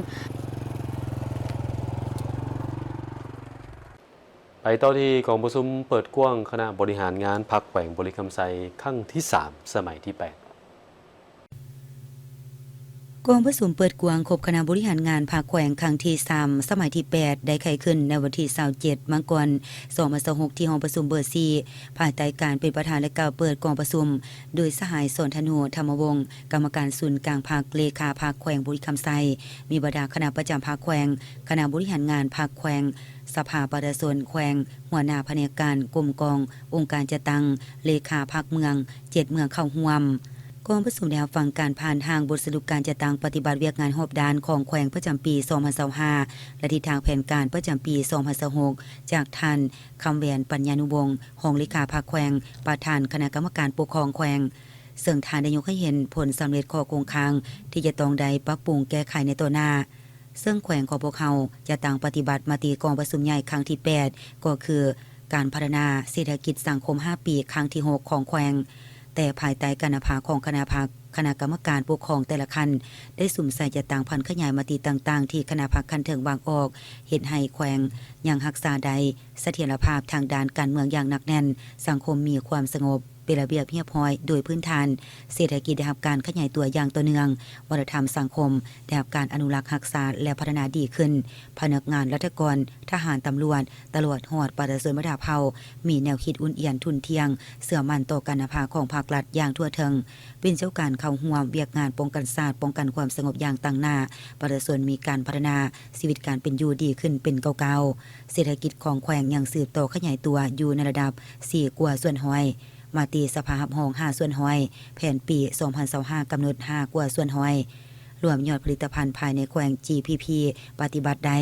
ໄປຕໍ່ທີ່ກອງປະຊຸມເປີດກວ້າງຄະນະບໍລິຫານງານພັກແຂວງບໍລິຄຳໄຊຄັ້ງທີສາມ ສະໄໝທີແປດ. ກອງປະຊຸມເປີດກວ້າງຄົບຄະນະບໍລິຫານງານພັກແຂວງຄັ້ງທີສາມ ສະໄໝທີແປດ ໄດ້ໄຂຂຶ້ນໃນວັນທີຊາວເຈັດ ມັງກອນ ສອງພັນຊາວຫົກ ທີ່ຫ້ອງປະຊຸມເບີສີ່ ພາຍໃຕ້ການເປັນປະທານ ແລະ ກ່າວເປີດກອງປະຊຸມ ໂດຍສະຫາຍ ສອນທະນູ ທຳມະວົງ ກຳມະການສູນກາງພັກ, ເລຂາພັກແຂວງບໍລິຄຳໄຊ, ມີບັນດາຄະນະປະຈຳພັກແຂວງ, ຄະນະບໍລິຫານງານພັກແຂວງ, ສະພາປະຊາຊົນແຂວງ, ຫົວໜ້າພະແນກການ, ກົມກອງ, ອົງການຈັດຕັ້ງ, ເລຂາພັກເມືອງ ເຈັດເມືອງເຂົ້າຮ່ວມ. ກອງປະຊຸມໄດ້ຮັບຟັງການຜ່ານຮ່າງບົດສະຫຼຸບການຈັດຕັ້ງປະຕິບັດວຽກງານຮອບດ້ານຂອງແຂວງປະຈຳປີສອງພັນຊາວຫ້າ ແລະ ທິດທາງແຜນການປະຈຳປີສອງພັນຊາວຫົກ ຈາກທ່ານ ຄຳແຫວນ ປັນຍານຸວົງ ຮອງເລຂາພັກແຂວງ, ປະທານຄະນະກຳມະການປົກຄອງແຂວງ, ເຊິ່ງທ່ານໄດ້ຍົກໃຫ້ເຫັນຜົນສຳເລັດຂໍ້ຄົງຄ້າງທີ່ຈະຕ້ອງໄດ້ປັບປຸງແກ້ໄຂໃນຕໍ່ໜ້າ. ເຊິ່ງແຂວງຂອງພວກເຮົາຈະຕັ້ງປະຕິບັດມະຕິກອງປະຊຸມໃຫຍ່ຄັ້ງທີແປດ ກໍຄືການພັດທະນາເສດຖະກິດສັງຄົມຫ້າປີຄັ້ງທີຫົກຂອງແຂວງ, ແຕ່ພາຍໃຕ້ການນຳພາຂອງຄະນະພັກ, ຄະນະກຳມະການປົກຄອງແຕ່ລະຂັ້ນ ໄດ້ສຸມໃສ່ຈັດຕັ້ງຜັນຂະຫຍາຍມະຕິຕ່າງໆ ທີ່ຄະນະພັກຂັ້ນເທິງວາງອອກ, ເຮັດໃຫ້ແຂວງຍັງຮັກສາໄດ້ສະຖຽນລະພາບທາງດ້ານການເມືອງຢ່າງໜັກແໜ້ນ, ສັງຄົມມີຄວາມສະຫງົບ. ເປັນລະບຽບຮຽບຮ້ອຍໂດຍພື້ນຖານ, ເສດຖະກິດໄດ້ຮັບການຂະຫຍາຍຕົວຢ່າງຕໍ່ເນື່ອງ, ວັດທະນະທຳສັງຄົມໄດ້ຮັບການອະນຸລັກຮັກສາ ແລະ ພັດທະນາດີຂຶ້ນ, ພະນັກງານລັດຖະກອນ, ທະຫານ, ຕຳຫຼວດ, ຕະຫຼອດຮອດປະຊາຊົນບັນດາເຜົ່າ ມີແນວຄິດອຸ່ນອຽນທຸ່ນທ່ຽງ, ເຊື່ອໝັ້ນຕໍ່ການນຳພາຂອງພາກລັດຢ່າງທົ່ວເຖິງ, ເປັນເຈົ້າການເຂົ້າຮ່ວມວຽກງານປ້ອງກັນຊາດ, ປ້ອງກັນຄວາມສະຫງົບຢ່າງຕັ້ງໜ້າ, ປະຊາຊົນມີການພັດທະນາ, ຊີວິດການເປັນຢູ່ດີຂຶ້ນເປັນເກົ່າໆ. ເສດຖະກິດຂອງແຂວງຍັງສືບຕໍ່ຂະຫຍາຍຕົວຢູ່ໃນລະດັບສີ່ກວ່າສ່ວນຮ້ອຍ, ມາຕີສະພາຮັບຮອງຫ້າສ່ວນຮ້ອຍ, ແຜນປີສອງພັນຊາວຫ້າກຳນົດຫ້າກວ່າສ່ວນຮ້ອຍ. ລວມຍອດຜະລິດຕະພັນພາຍໃນແຂວງ ຈີພີພີ ປະຕິບັດໄດ້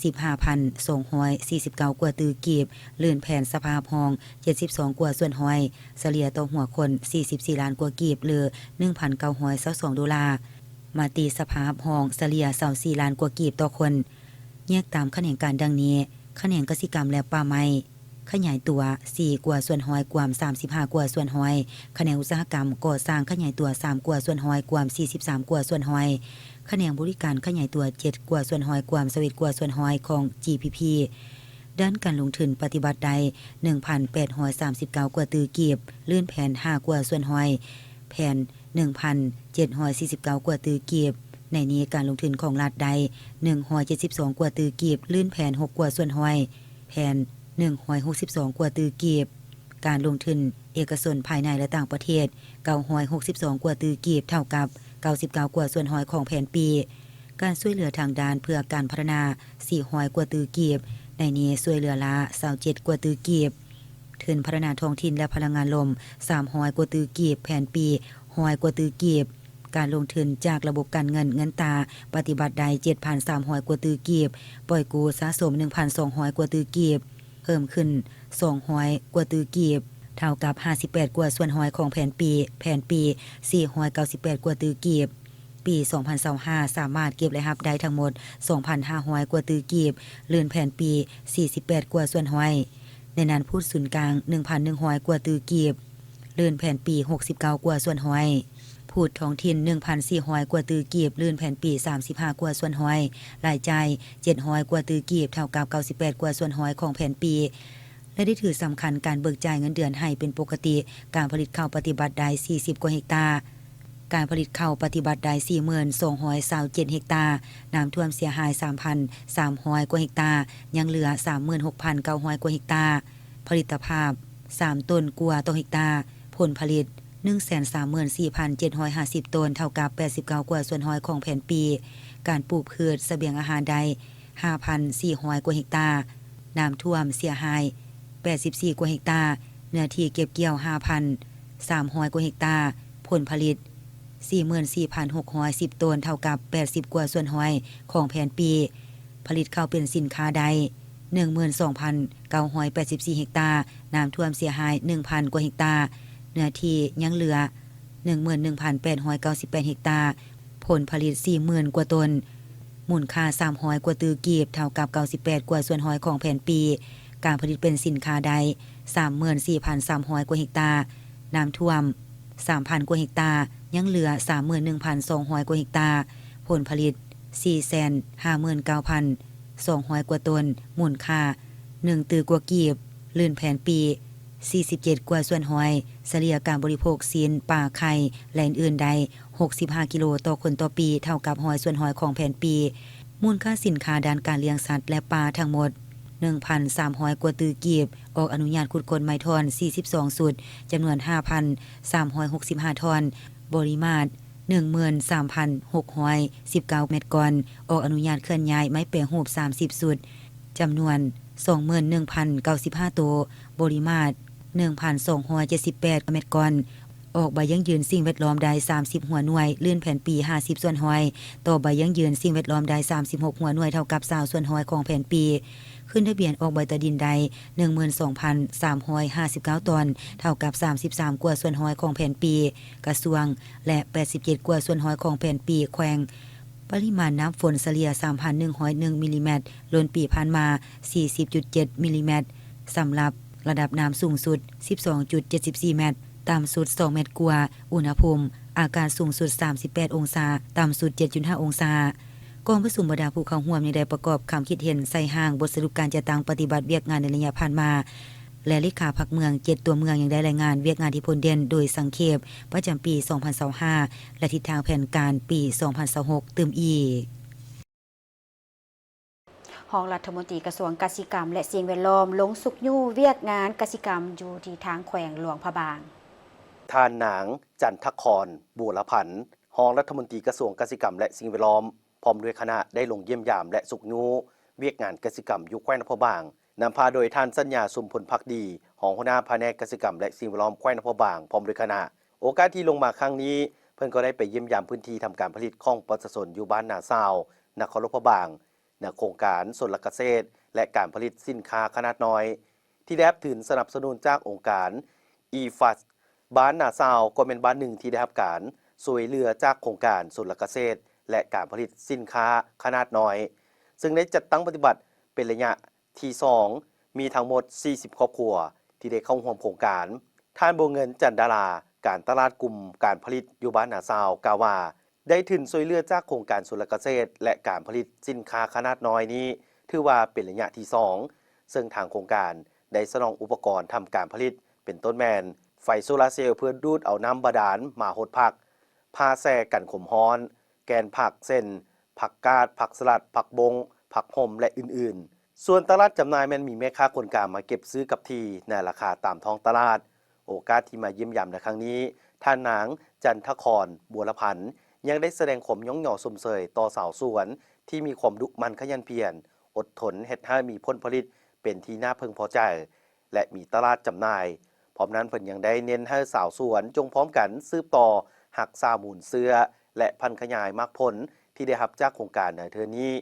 ສິບຫ້າພັນສອງຮ້ອຍສີ່ສິບເກົ້າກວ່າຕື້ກີບ, ລື່ນແຜນສະພາຮັບຮອງເຈັດສິບສອງກວ່າສ່ວນຮ້ອຍ, ສະເລ່ຍຕໍ່ຫົວຄົນສີ່ສິບສີ່ລ້ານກວ່າກີບ ຫຼື ໜຶ່ງພັນເກົ້າຮ້ອຍຊາວສອງໂດລາ, ມາຕີສະພາຮັບຮອງສະເລ່ຍຊາວສີ່ລ້ານກວ່າກີບຕໍ່ຄົນ. ແຍກຕາມຂະແໜງການດັ່ງນີ້, ຂະແໜງກະສິກຳ ແລະ ປ່າໄມ້ ຂະຫຍາຍຕົວສີ່ກວ່າສ່ວນຮ້ອຍ ກວມສາມສິບຫ້າກວ່າສ່ວນຮ້ອຍ, ຂະແໜງອຸດສາຫະກຳກໍ່ສ້າງຂະຫຍາຍຕົວສາມກວ່າສ່ວນຮ້ອຍ ກວມສີ່ສິບສາມກວ່າສ່ວນຮ້ອຍ, ຂະແໜງບໍລິການຂະຫຍາຍຕົວເຈັດກວ່າສ່ວນຮ້ອຍ ກວມຊາວເອັດກວ່າສ່ວນຮ້ອຍຂອງ ຈີພີພີ ດ້ານການລົງທຶນປະຕິບັດໄດ້ໜຶ່ງພັນແປດຮ້ອຍສາມສິບເກົ້າກວ່າຕື້ກີບ, ລື່ນແຜນຫ້າກວ່າສ່ວນຮ້ອຍ, ແຜນໜຶ່ງພັນເຈັດຮ້ອຍສີ່ສິບເກົ້າກວ່າຕື້ກີບ. ໃນນີ້ການລົງທຶນຂອງລັດໄດ້ໜຶ່ງຮ້ອຍເຈັດສິບສອງກວ່າຕື້ກີບ, ລື່ນແຜນຫົກກວ່າສ່ວນຮ້ອຍ, ແຜນໜຶ່ງຮ້ອຍຫົກສິບສອງກວ່າຕື້ກີບ, ການລົງທຶນເອກະຊົນພາຍໃນ ແລະ ຕ່າງປະເທດເກົ້າຮ້ອຍຫົກສິບສອງກວ່າຕື້ກີບ, ເທົ່າກັບເກົ້າສິບເກົ້າກວ່າສ່ວນຮ້ອຍຂອງແຜນປີ. ການຊ່ວຍເຫຼືອທາງດ້ານເພື່ອການພັດທະນາສີ່ຮ້ອຍກວ່າຕື້ກີບ, ໃນນີ້ຊ່ວຍເຫຼືອລ້າຊາວເຈັດກວ່າຕື້ກີບ, ທຶນພັດທະນາທ້ອງຖິ່ນ ແລະ ພະລັງງານລົມສາມຮ້ອຍກວ່າຕື້ກີບ, ແຜນປີຮ້ອຍກວ່າຕື້ກີບ, ການລົງທຶນຈາກລະບົບການເງິນ, ເງິນຕາ ປະຕິບັດໄດ້ເຈັດພັນສາມຮ້ອຍກວ່າຕື້ກີບ, ປ່ອຍກູ້ສະສົມໜຶ່ງພັນສອງຮ້ອຍກວ່າຕື້ກີບ, ເພີ່ມຂຶ້ນສອງຮ້ອຍກວ່າຕື້ກີບ, ເທົ່າກັບຫ້າສິບແປດກວ່າສ່ວນຮ້ອຍຂອງແຜນປີ, ແຜນປີສີ່ຮ້ອຍເກົ້າສິບແປດກວ່າຕື້ກີບ. ປີສອງພັນຊາວຫ້າ ສາມາດເກັບລາຍຮັບໄດ້ທັງໝົດສອງພັນຫ້າຮ້ອຍກວ່າຕື້ກີບ, ລື່ນແຜນປີສີ່ສິບແປດກວ່າສ່ວນຮ້ອຍ. ໃນນັ້ນ ພູດສູນກາງໜຶ່ງພັນໜຶ່ງຮ້ອຍກວ່າຕື້ກີບ, ລື່ນແຜນປີຫົກສິບເກົ້າກວ່າສ່ວນຮ້ອຍ, ພູດທ້ອງຖິ່ນໜຶ່ງພັນສີ່ຮ້ອຍກວ່າຕື້ກີບ, ລື່ນແຜນປີສາມສິບຫ້າກວ່າສ່ວນຮ້ອຍ, ລາຍຈ່າຍເຈັດຮ້ອຍກວ່າຕື້ກີບ, ເທົ່າກັບເກົ້າສິບແປດກວ່າສ່ວນຮ້ອຍຂອງແຜນປີ ແລະ ໄດ້ຖືສຳຄັນການເບີກຈ່າຍເງິນເດືອນໃຫ້ເປັນປົກກະຕິ, ການຜະລິດເຂົ້າປະຕິບັດໄດ້ສີ່ສິບກວ່າເຮັກຕາ, ການຜະລິດເຂົ້າປະຕິບັດໄດ້ສີ່ໝື່ນສອງຮ້ອຍຊາວເຈັດເຮັກຕາ, ນ້ຳຖ້ວມເສຍຫາຍສາມພັນສາມຮ້ອຍກວ່າເຮັກຕາ, ຍັງເຫຼືອສາມໝື່ນຫົກພັນເກົ້າຮ້ອຍກວ່າເຮັກຕາ, ຜະລິດຕະພາບສາມໂຕນກວ່າຕໍ່ເຮັກຕາ, ຜົນຜະລິດໜຶ່ງແສນສາມໝື່ນສີ່ພັນເຈັດຮ້ອຍຫ້າສິບໂຕນ, ເທົ່າກັບແປດສິບເກົ້າກວ່າສ່ວນຮ້ອຍຂອງແຜນປີ, ການປູກພືດສະບຽງອາຫານໄດ້ ຫ້າພັນສີ່ຮ້ອຍກວ່າເຮັກຕາ, ນ້ຳຖ້ວມເສຍຫາຍແປດສິບສີ່ກວ່າເຮັກຕາ, ເນື້ອທີ່ເກັບກ່ຽວຫ້າພັນສາມຮ້ອຍກວ່າເຮັກຕາ, ຜົນຜະລິດສີ່ໝື່ນສີ່ພັນຫົກຮ້ອຍສິບໂຕນ, ເທົ່າກັບແປດສິບກວ່າສ່ວນຮ້ອຍຂອງແຜນປີ, ຜະລິດເຂົ້າເປັນສິນຄ້າໄດ້ໜຶ່ງໝື່ນສອງພັນເກົ້າຮ້ອຍແປດສິບສີ່ເຮັກຕາ, ນ້ຳຖ້ວມເສຍຫາຍໜຶ່ງພັນກວ່າເຮັກຕາ, ເນື້ອທີ່ຍັງເຫຼືອໜຶ່ງໝື່ນໜຶ່ງພັນແປດຮ້ອຍເກົ້າສິບແປດເຮັກຕາ, ຜົນຜະລິດສີ່ໝື່ນກວ່າໂຕນ, ມູນຄ່າສາມຮ້ອຍກວ່າຕື້ກີບ, ເທົ່າກັບເກົ້າສິບແປດກວ່າສ່ວນຮ້ອຍຂອງແຜນປີ, ການຜະລິດເປັນສິນຄ້າໄດ້ສາມໝື່ນສີ່ພັນສາມຮ້ອຍກວ່າເຮັກຕາ, ນ້ຳຖ້ວມສາມພັນກວ່າເຮັກຕາ, ຍັງເຫຼືອສາມໝື່ນໜຶ່ງພັນສອງຮ້ອຍກວ່າເຮັກຕາ, ຜົນຜະລິດສີ່ແສນຫ້າໝື່ນເກົ້າພັນສອງຮ້ອຍກວ່າໂຕນ, ມູນຄ່າໜຶ່ງຕື້ກວ່າກີບ, ລື່ນແຜນປີສີ່ສິບເຈັດກວ່າສ່ວນຮ້ອຍ, ສະເລ່ຍການບໍລິໂພກຊີ້ນ, ປາ, ໄຂ່ ແລະ ອື່ນໆໄດ້ຫົກສິບຫ້າກິໂລຕໍ່ຄົນຕໍ່ປີ, ເທົ່າກັບຮ້ອຍສ່ວນຮ້ອຍຂອງແຜນປີ. ມູນຄ່າສິນຄ້າດ້ານການລ້ຽງສັດ ແລະ ປາທັງໝົດໜຶ່ງພັນສາມຮ້ອຍກວ່າຕື້ກີບ, ອອກອະນຸຍາດຂຸດຄົ້ນໄມ້ທ່ອນສີ່ສິບສອງຊຸດ, ຈຳນວນຫ້າພັນສາມຮ້ອຍຫົກສິບຫ້າທ່ອນ, ບໍລິມາດໜຶ່ງໝື່ນສາມພັນຫົກຮ້ອຍສິບເກົ້າແມັດກ່ອນ, ອອກອະນຸຍາດເຄື່ອນຍ້າຍໄມ້ແປຮູບສາມສິບຊຸດ, ຈຳນວນສອງໝື່ນໜຶ່ງພັນເກົ້າສິບຫ້າໂຕ, ບໍລິມາດໜຶ່ງພັນສອງຮ້ອຍເຈັດສິບແປດແມັດກ່ອນ, ອອກໃບຢັ້ງຢືນສິ່ງແວດລ້ອມໄດ້ສາມສິບຫົວໜ່ວຍ, ລື່ນແຜນປີຫ້າສິບສ່ວນຮ້ອຍ, ຕໍ່ໃບຢັ້ງຢືນສິ່ງແວດລ້ອມໄດ້ສາມສິບຫົກຫົວໜ່ວຍ, ເທົ່າກັບຊາວສ່ວນຮ້ອຍຂອງແຜນປີ. ຂຶ້ນທະບຽນອອກໃບຕາດິນໄດ້ໜຶ່ງໝື່ນສອງພັນສາມຮ້ອຍຫ້າສິບເກົ້າຕອນ, ເທົ່າກັບສາມສິບສາມກວ່າສ່ວນຮ້ອຍຂອງແຜນປີກະຊວງ ແລະ ແປດສິບເຈັດກວ່າສ່ວນຮ້ອຍຂອງແຜນປີແຂວງ. ປະລິມານນ້ຳຝົນສະເລ່ຍສາມພັນໜຶ່ງຮ້ອຍໜຶ່ງມິລລີແມັດ, ລົ້ນປີຜ່ານມາສີ່ສິບຈຸດເຈັດມິລລີແມັດ, ສຳລັບລະດັບນ້ຳສູງສຸດສິບສອງຈຸດເຈັດສິບສີ່ແມັດ, ຕ່ຳສຸດສອງແມັດກວ່າ, ອຸນຫະພູມອາກາດສູງສຸດສາມສິບແປດອົງສາ, ຕ່ຳສຸດເຈັດຈຸດຫ້າອົງສາ. ກອງປະຊຸມບັນດາຜູ້ເຂົ້າຮ່ວມຍັງໄດ້ປະກອບຄຳຄິດເຫັນໃສ່ຮ່າງບົດສະຫຼຸບການຈັດຕັ້ງປະຕິບັດວຽກງານໃນໄລຍະຜ່ານມາ, ແລະ ເລຂາພັກເມືອງເຈັດຕົວເມືອງ ຍັງໄດ້ລາຍງານວຽກງານທີ່ພົ້ນເດັ່ນໂດຍສັງເຂບປະຈຳປີສອງພັນຊາວຫ້າ ແລະ ທິດທາງແຜນການປີສອງພັນຊາວຫົກຕື່ມອີກ. ຮອງລັດຖະມົນຕີກະຊວງກະສິກຳ ແລະ ສິ່ງແວດລ້ອມ ລົງຊຸກຍູ້ວຽກງານກະສິກຳຢູ່ທີ່ທາງແຂວງຫຼວງພະບາງ. ທ່ານນາງ ຈັນທະຄອນ ບົວລະພັນ ຮອງລັດຖະມົນຕີກະຊວງກະສິກຳ ແລະ ສິ່ງແວດລ້ອມ ພ້ອມດ້ວຍຄະນະ ໄດ້ລົງຢ້ຽມຢາມ ແລະ ຊຸກຍູ້ວຽກງານກະສິກຳຢູ່ແຂວງຫຼວງພະບາງ, ນຳພາໂດຍທ່ານສັນຍາ ຊຸມພົນພັກດີ ຮອງຫົວໜ້າພະແນກກະສິກຳ ແລະ ສິ່ງແວດລ້ອມແຂວງຫຼວງພະບາງ ພ້ອມດ້ວຍຄະນະ. ໂອກາດທີ່ລົງມາຄັ້ງນີ້, ເພິ່ນກໍໄດ້ໄປຢ້ຽມຢາມພື້ນທີ່ທຳການຜະລິດຂອງປະຊາຊົນຢູ່ບ້ານນາຊາວ, ນະຄອນຫຼວງພະບາງ, ໃນໂຄງການຊົນລະກະເສດ ແລະ ການຜະລິດສິນຄ້າຂະໜາດນ້ອຍ ທີ່ໄດ້ຮັບທຶນສະໜັບສະໜູນຈາກອົງການ ອີຟາສ ບ້ານນາຊາວກໍແມ່ນບ້ານໜຶ່ງທີ່ໄດ້ຮັບການຊ່ວຍເຫຼືອຈາກໂຄງການຊົນລະກະເສດ ແລະ ການຜະລິດສິນຄ້າຂະໜາດນ້ອຍ, ເຊິ່ງໄດ້ຈັດຕັ້ງປະຕິບັດເປັນໄລຍະທີສອງ, ມີທັງໝົດສີ່ສິບຄອບຄົວທີ່ໄດ້ເຂົ້າຮ່ວມໂຄງການ. ທ່ານ ບົວເງິນ ຈັນດາລາ, ການຕະຫຼາດກຸ່ມການຜະລິດຢູ່ບ້ານນາຊາວ ກ່າວວ່າ ໄດ້ທຶນຊ່ວຍເຫຼືອຈາກໂຄງການຊົນລະກະເສດ ແລະ ການຜະລິດສິນຄ້າຂະໜາດນ້ອຍນີ້ ຖືວ່າເປັນໄລຍະທີສອງ, ເຊິ່ງທາງໂຄງການໄດ້ສະໜອງອຸປະກອນທຳການຜະລິດ ເປັນຕົ້ນແມ່ນໄຟໂຊລາເຊວ ເພື່ອດູດເອົານ້ຳບາດານມາຫົດຜັກ, ຜ້າແຊ່ກັນຄວາມຮ້ອນ, ແກ່ນຜັກເຊັ່ນ ຜັກກາດ, ຜັກສະຫຼັດ, ຜັກບົ້ງ, ຜັກຫົມ ແລະ ອື່ນໆ. ສ່ວນຕະຫຼາດຈຳໜ່າຍແມ່ນມີແມ່ຄ້າຄົນກາງມາເກັບຊື້ກັບທີ່ໃນລາຄາຕາມທ້ອງຕະຫຼາດ. ໂອກາດທີ່ມາຢ້ຽມຢາມໃນຄັ້ງນີ້, ທ່ານນາງ ຈັນທະຄອນ ບົວລະພັນ ຍັງໄດ້ສະແດງຄວາມຍ້ອງຍໍຊົມເຊີຍຕໍ່ຊາວສວນທີ່ມີຄວາມດຸໝັ່ນຂະຫຍັນພຽນ, ອົດທົນເຮັດໃຫ້ມີຜົນຜະລິດເປັນທີ່ໜ້າເພິ່ງພໍໃຈ ແລະ ມີຕະຫຼາດຈຳໜ່າຍ. ພ້ອມນັ້ນເພິ່ນຍັງໄດ້ເນັ້ນໃຫ້ຊາວສວນຈົ່ງພ້ອມກັນສືບຕໍ່ຮັກສາມູນເຊື້ອ ແລະ ຜັນຂະຫຍາຍໝາກຜົນທີ່ໄດ້ຮັບຈາກໂຄງການໃນເທື່ອນີ້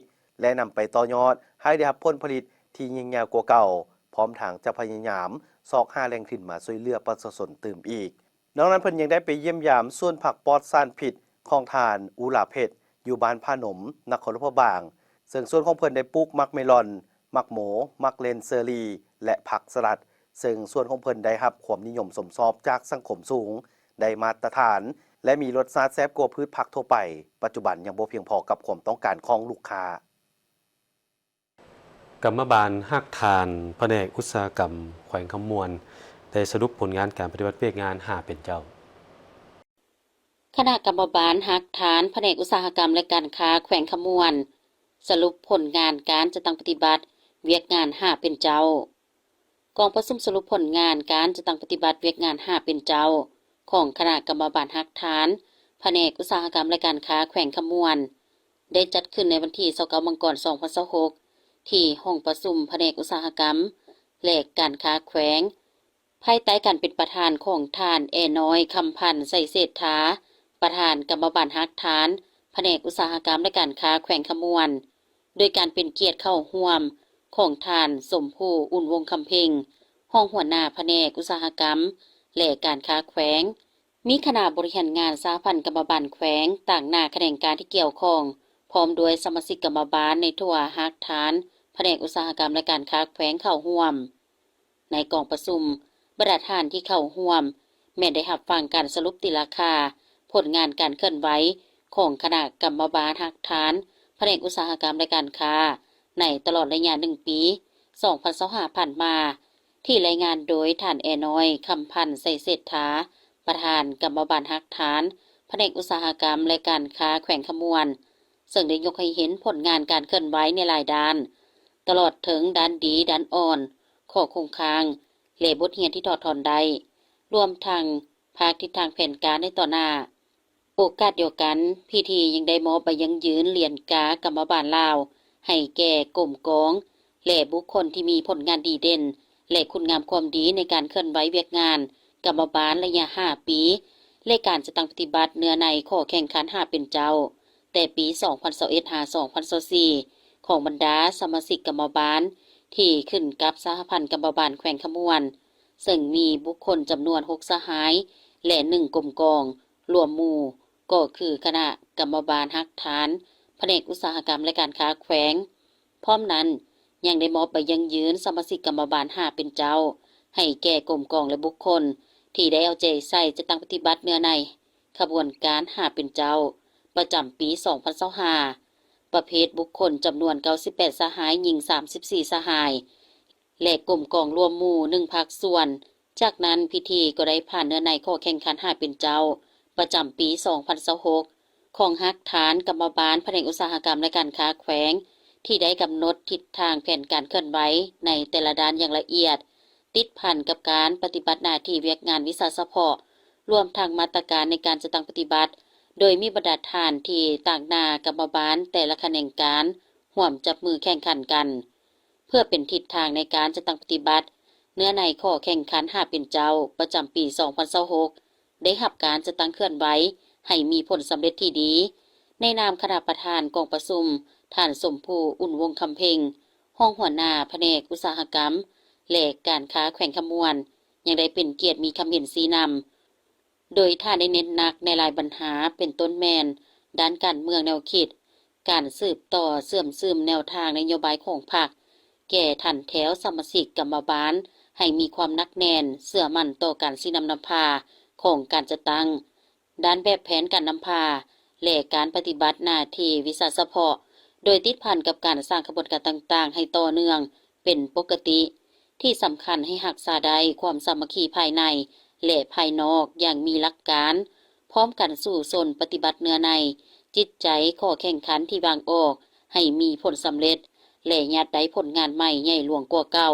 ແລະ ນຳໄປຕໍ່ຍອດໃຫ້ໄດ້ຮັບຜົນຜະລິດທີ່ຍິ່ງໃຫຍ່ກວ່າເກົ່າ, ພ້ອມທັງຈະພະຍາຍາມຊອກຫາແຫຼ່ງທຶນມາຊ່ວຍເຫຼືອປະຊາຊົນຕື່ມອີກ. ນອກນັ້ນເພິ່ນຍັງໄດ້ໄປຢ້ຽມຢາມສວນຜັກປອດສານພິດຂອງທ່ານ ອຸລາເພັດ ຢູ່ບ້ານຜານົມ ນະຄອນຫຼວງພະບາງ, ເຊິ່ງສວນຂອງເພິ່ນໄດ້ປູກໝາກເມລອນ, ໝາກໂມ, ໝາກເລັ່ນເຊີຣີ ແລະ ຜັກສະຫຼັດ, ເຊິ່ງສວນຂອງເພິ່ນໄດ້ຮັບຄວາມນິຍົມຊົມຊອບຈາກສັງຄົມສູງ, ໄດ້ມາດຕະຖານ ແລະ ມີລົດຊາດແຊບກວ່າພືດຜັກທົ່ວໄປ, ປັດຈຸບັນຍັງບໍ່ພຽງພໍກັບຄວາມຕ້ອງການຂອງລູກຄ້າ. ກຳມະບານຮາກຖານ ພະແນກອຸດສາຫະກຳແຂວງຄຳມ່ວນ ໄດ້ສະຫຼຸບຜົນງານການປະຕິບັດວຽກງານຫ້າເປັນເຈົ້າ. ຄະນະກຳມະບານຮາກຖານ ພະແນກອຸດສາຫະກຳ ແລະ ການຄ້າແຂວງຄຳມ່ວນ ສະຫຼຸບຜົນງານການຈັດຕັ້ງປະຕິບັດວຽກງານຫ້າເປັນເຈົ້າ. ກອງປະຊຸມສະຫຼຸບຜົນງານການຈັດຕັ້ງປະຕິບັດວຽກງານຫ້າເປັນເຈົ້າ ຂອງຄະນະກຳມະບານຮາກຖານ ພະແນກອຸດສາຫະກຳ ແລະ ການຄ້າແຂວງຄຳມ່ວນ ໄດ້ຈັດຂຶ້ນໃນວັນທີຊາວເກົ້າ ມັງກອນ ສອງພັນຊາວຫົກ ທີ່ຫ້ອງປະຊຸມພະແນກອຸດສາຫະກຳ ແລະ ການຄ້າແຂວງ, ພາຍໃຕ້ການເປັນປະທານຂອງທ່ານ ແອນ້ອຍ ຄຳພັນ ໄຊເສດຖາ, ປະທານກຳມະບານຮາກຖານ ພະແນກອຸດສາຫະກຳ ແລະ ການຄ້າແຂວງຄຳມ່ວນ, ໂດຍການເປັນກຽດເຂົ້າຮ່ວມຂອງທ່ານ ສົມພູ ອຸ່ນວົງຄຳເພັງ, ຮອງຫົວໜ້າພະແນກອຸດສາຫະກຳ ແລະ ການຄ້າແຂວງ, ມີຄະນະບໍລິຫານງານສະຫະພັນກຳມະບານແຂວງ, ຕາງໜ້າຂະແໜງການທີ່ກ່ຽວຂ້ອງ, ພ້ອມດ້ວຍສະມາຊິກກຳມະບານໃນທົ່ວຮາກຖານພະແນກອຸດສາຫະກຳ ແລະ ການຄ້າແຂວງເຂົ້າຮ່ວມ. ໃນກອງປະຊຸມ, ບັນດາທ່ານທີ່ເຂົ້າຮ່ວມ ແມ່ນໄດ້ຮັບຟັງການສະຫຼຸບຕີລາຄາຜົນງານການເຄື່ອນໄຫວຂອງຄະນະກຳມະບານຮາກຖານພະແນກອຸດສາຫະກຳ ແລະ ການຄ້າ ໃນຕະຫຼອດໄລຍະໜຶ່ງປີ ສອງພັນຊາວຫ້າ ຜ່ານມາ, ທີ່ລາຍງານໂດຍທ່ານ ແອນ້ອຍ ຄຳພັນ ໄຊເສດຖາ, ປະທານກຳມະບານຮາກຖານພະແນກອຸດສາຫະກຳ ແລະ ການຄ້າແຂວງຄຳມ່ວນ, ເຊິ່ງໄດ້ຍົກໃຫ້ເຫັນຜົນງານການເຄື່ອນໄຫວໃນຫຼາຍດ້ານ, ຕະຫຼອດເຖິງດ້ານດີ, ດ້ານອ່ອນ, ຂໍ້ຄົງຄ້າງ ແລະ ບົດຮຽນທີ່ຖອດຖອນໄດ້, ລວມທັງພາກທິດທາງແຜນການໃນຕໍ່ໜ້າ. ໂອກາດດຽວກັນ, ພິທີຍັງໄດ້ມອບໃບຢັ້ງຢືນຫຼຽນກາກຳມະບານລາວ ໃຫ້ແກ່ກົມກອງ ແລະ ບຸກຄົນທີ່ມີຜົນງານດີເດັ່ນ ແລະ ຄຸນງາມຄວາມດີໃນການເຄື່ອນໄຫວວຽກງານກຳມະບານໄລຍະຫ້າປີ ແລະ ການຈັດຕັ້ງປະຕິບັດເນື້ອໃນຂໍ້ແຂ່ງຂັນຫ້າເປັນເຈົ້າ ແຕ່ປີສອງພັນຊາວເອັດ ຫາ ສອງພັນຊາວສີ່ ຂອງບັນດາສະມາຊິກກຳມະບານທີ່ຂຶ້ນກັບສະຫະພັນກຳມະບານແຂວງຄຳມ່ວນ, ເຊິ່ງມີບຸກຄົນຈຳນວນຫົກສະຫາຍ ແລະ ໜຶ່ງກົມກອງ, ລວມໝູ່ກໍຄືຄະນະກຳມະບານຮາກຖານພະແນກອຸດສາຫະກຳ ແລະ ການຄ້າແຂວງ. ພ້ອມນັ້ນ, ຍັງໄດ້ມອບໃບຢັ້ງຢືນສະມາຊິກກຳມະບານຫ້າເປັນເຈົ້າ ໃຫ້ແກ່ກົມກອງ ແລະ ບຸກຄົນທີ່ໄດ້ເອົາໃຈໃສ່ຈັດຕັ້ງປະຕິບັດເນື້ອໃນຂະບວນການຫ້າເປັນເຈົ້າ ປະຈຳປີສອງພັນຊາວຫ້າ ປະເພດບຸກຄົນຈຳນວນເກົ້າສິບແປດສະຫາຍ, ຍິງສາມສິບສີ່ສະຫາຍ, ແລະ ກົມກອງລວມໝູ່ໜຶ່ງພາກສ່ວນ. ຈາກນັ້ນ ພິທີກໍໄດ້ຜ່ານເນື້ອໃນຂໍ້ແຂ່ງຂັນຫ້າເປັນເຈົ້າ ປະຈຳປີສອງພັນຊາວຫົກ ຂອງຮາກຖານກຳມະບານພະແນກອຸດສາຫະກຳ ແລະ ການຄ້າແຂວງ ທີ່ໄດ້ກຳນົດທິດທາງແຜນການເຄື່ອນໄຫວໃນແຕ່ລະດ້ານຢ່າງລະອຽດ, ຕິດພັນກັບການປະຕິບັດໜ້າທີ່ວຽກງານວິຊາສະເພາະ, ລວມທັງມາດຕະການໃນການຈັດຕັ້ງປະຕິບັດ, ໂດຍມີບັນດາທ່ານທີ່ຕາງໜ້າກຳມະບານແຕ່ລະຂະແໜງການຮ່ວມຈັບມືແຂ່ງຂັນກັນ. ເພື່ອເປັນທິດທາງໃນການຈັດຕັ້ງປະຕິບັດ ເນື້ອໃນຂໍ້ແຂ່ງຂັນຫ້າເປັນເຈົ້າ ປະຈຳປີສອງພັນຊາວຫົກ ໄດ້ຮັບການຈັດຕັ້ງເຄື່ອນໄຫວໃຫ້ມີຜົນສຳເລັດທີ່ດີ. ໃນນາມຄະນະປະທານກອງປະຊຸມ, ທ່ານ ສົມພູ ອຸ່ນວົງຄຳເພັງ, ຮອງຫົວໜ້າພະແນກອຸດສາຫະກຳ ແລະ ການຄ້າແຂວງຄຳມ່ວນ ຍັງໄດ້ເປັນກຽດມີຄຳເຫັນຊີ້ນຳ ໂດຍທ່ານໄດ້ເນັ້ນໜັກໃນຫຼາຍບັນຫາ ເປັນຕົ້ນແມ່ນດ້ານການເມືອງແນວຄິດ, ການສືບຕໍ່ເຊື່ອມຊຶມແນວທາງນະໂຍບາຍຂອງພັກ ແກ່ຖັນແຖວສະມາຊິກກຳມະບານໃຫ້ມີຄວາມໜັກແໜ້ນ, ເຊື່ອໝັ້ນຕໍ່ການຊີ້ນຳນຳພາຂອງການຈັດຕັ້ງ, ດ້ານແບບແຜນການນຳພາ ແລະ ການປະຕິບັດໜ້າທີ່ວິຊາສະເພາະ, ໂດຍຕິດພັນກັບການສ້າງຂະບວນການຕ່າງໆໃຫ້ຕໍ່ເນື່ອງເປັນປົກກະຕິ. ທີ່ສຳຄັນໃຫ້ຮັກສາໄດ້ຄວາມສາມັກຄີພາຍໃນ ແລະ ພາຍນອກຢ່າງມີຫຼັກການ, ພ້ອມກັນສູ້ຊົນປະຕິບັດເນື້ອໃນ, ຈິດໃຈ, ຂໍ້ແຂ່ງຂັນທີ່ວາງອອກໃຫ້ມີຜົນສຳເລັດ ແລະ ຍາດໄດ້ຜົນງານໃໝ່ໃຫຍ່ຫຼວງກວ່າເກົ່າ.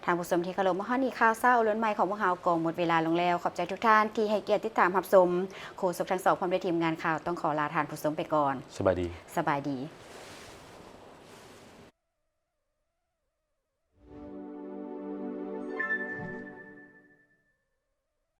ທ່ານຜູ້ຊົມທີ່ເຄົາລົບ, ມາຮອດນີ້ຂ່າວເຊົ້າອາລຸນໃໝ່ຂອງພວກເຮົາກໍໝົດເວລາລົງແລ້ວ. ຂອບໃຈທຸກທ່ານທີ່ໃຫ້ກຽດຕິດຕາມຮັບຊົມ. ໂຄສົກທັງສອງ ພ້ອມດ້ວຍທີມງານຂ່າວ ຕ້ອງຂໍລາທ່ານຜູ້ຊົມໄປກ່ອນ. ສະບາຍດີ. ສະບາຍດີ.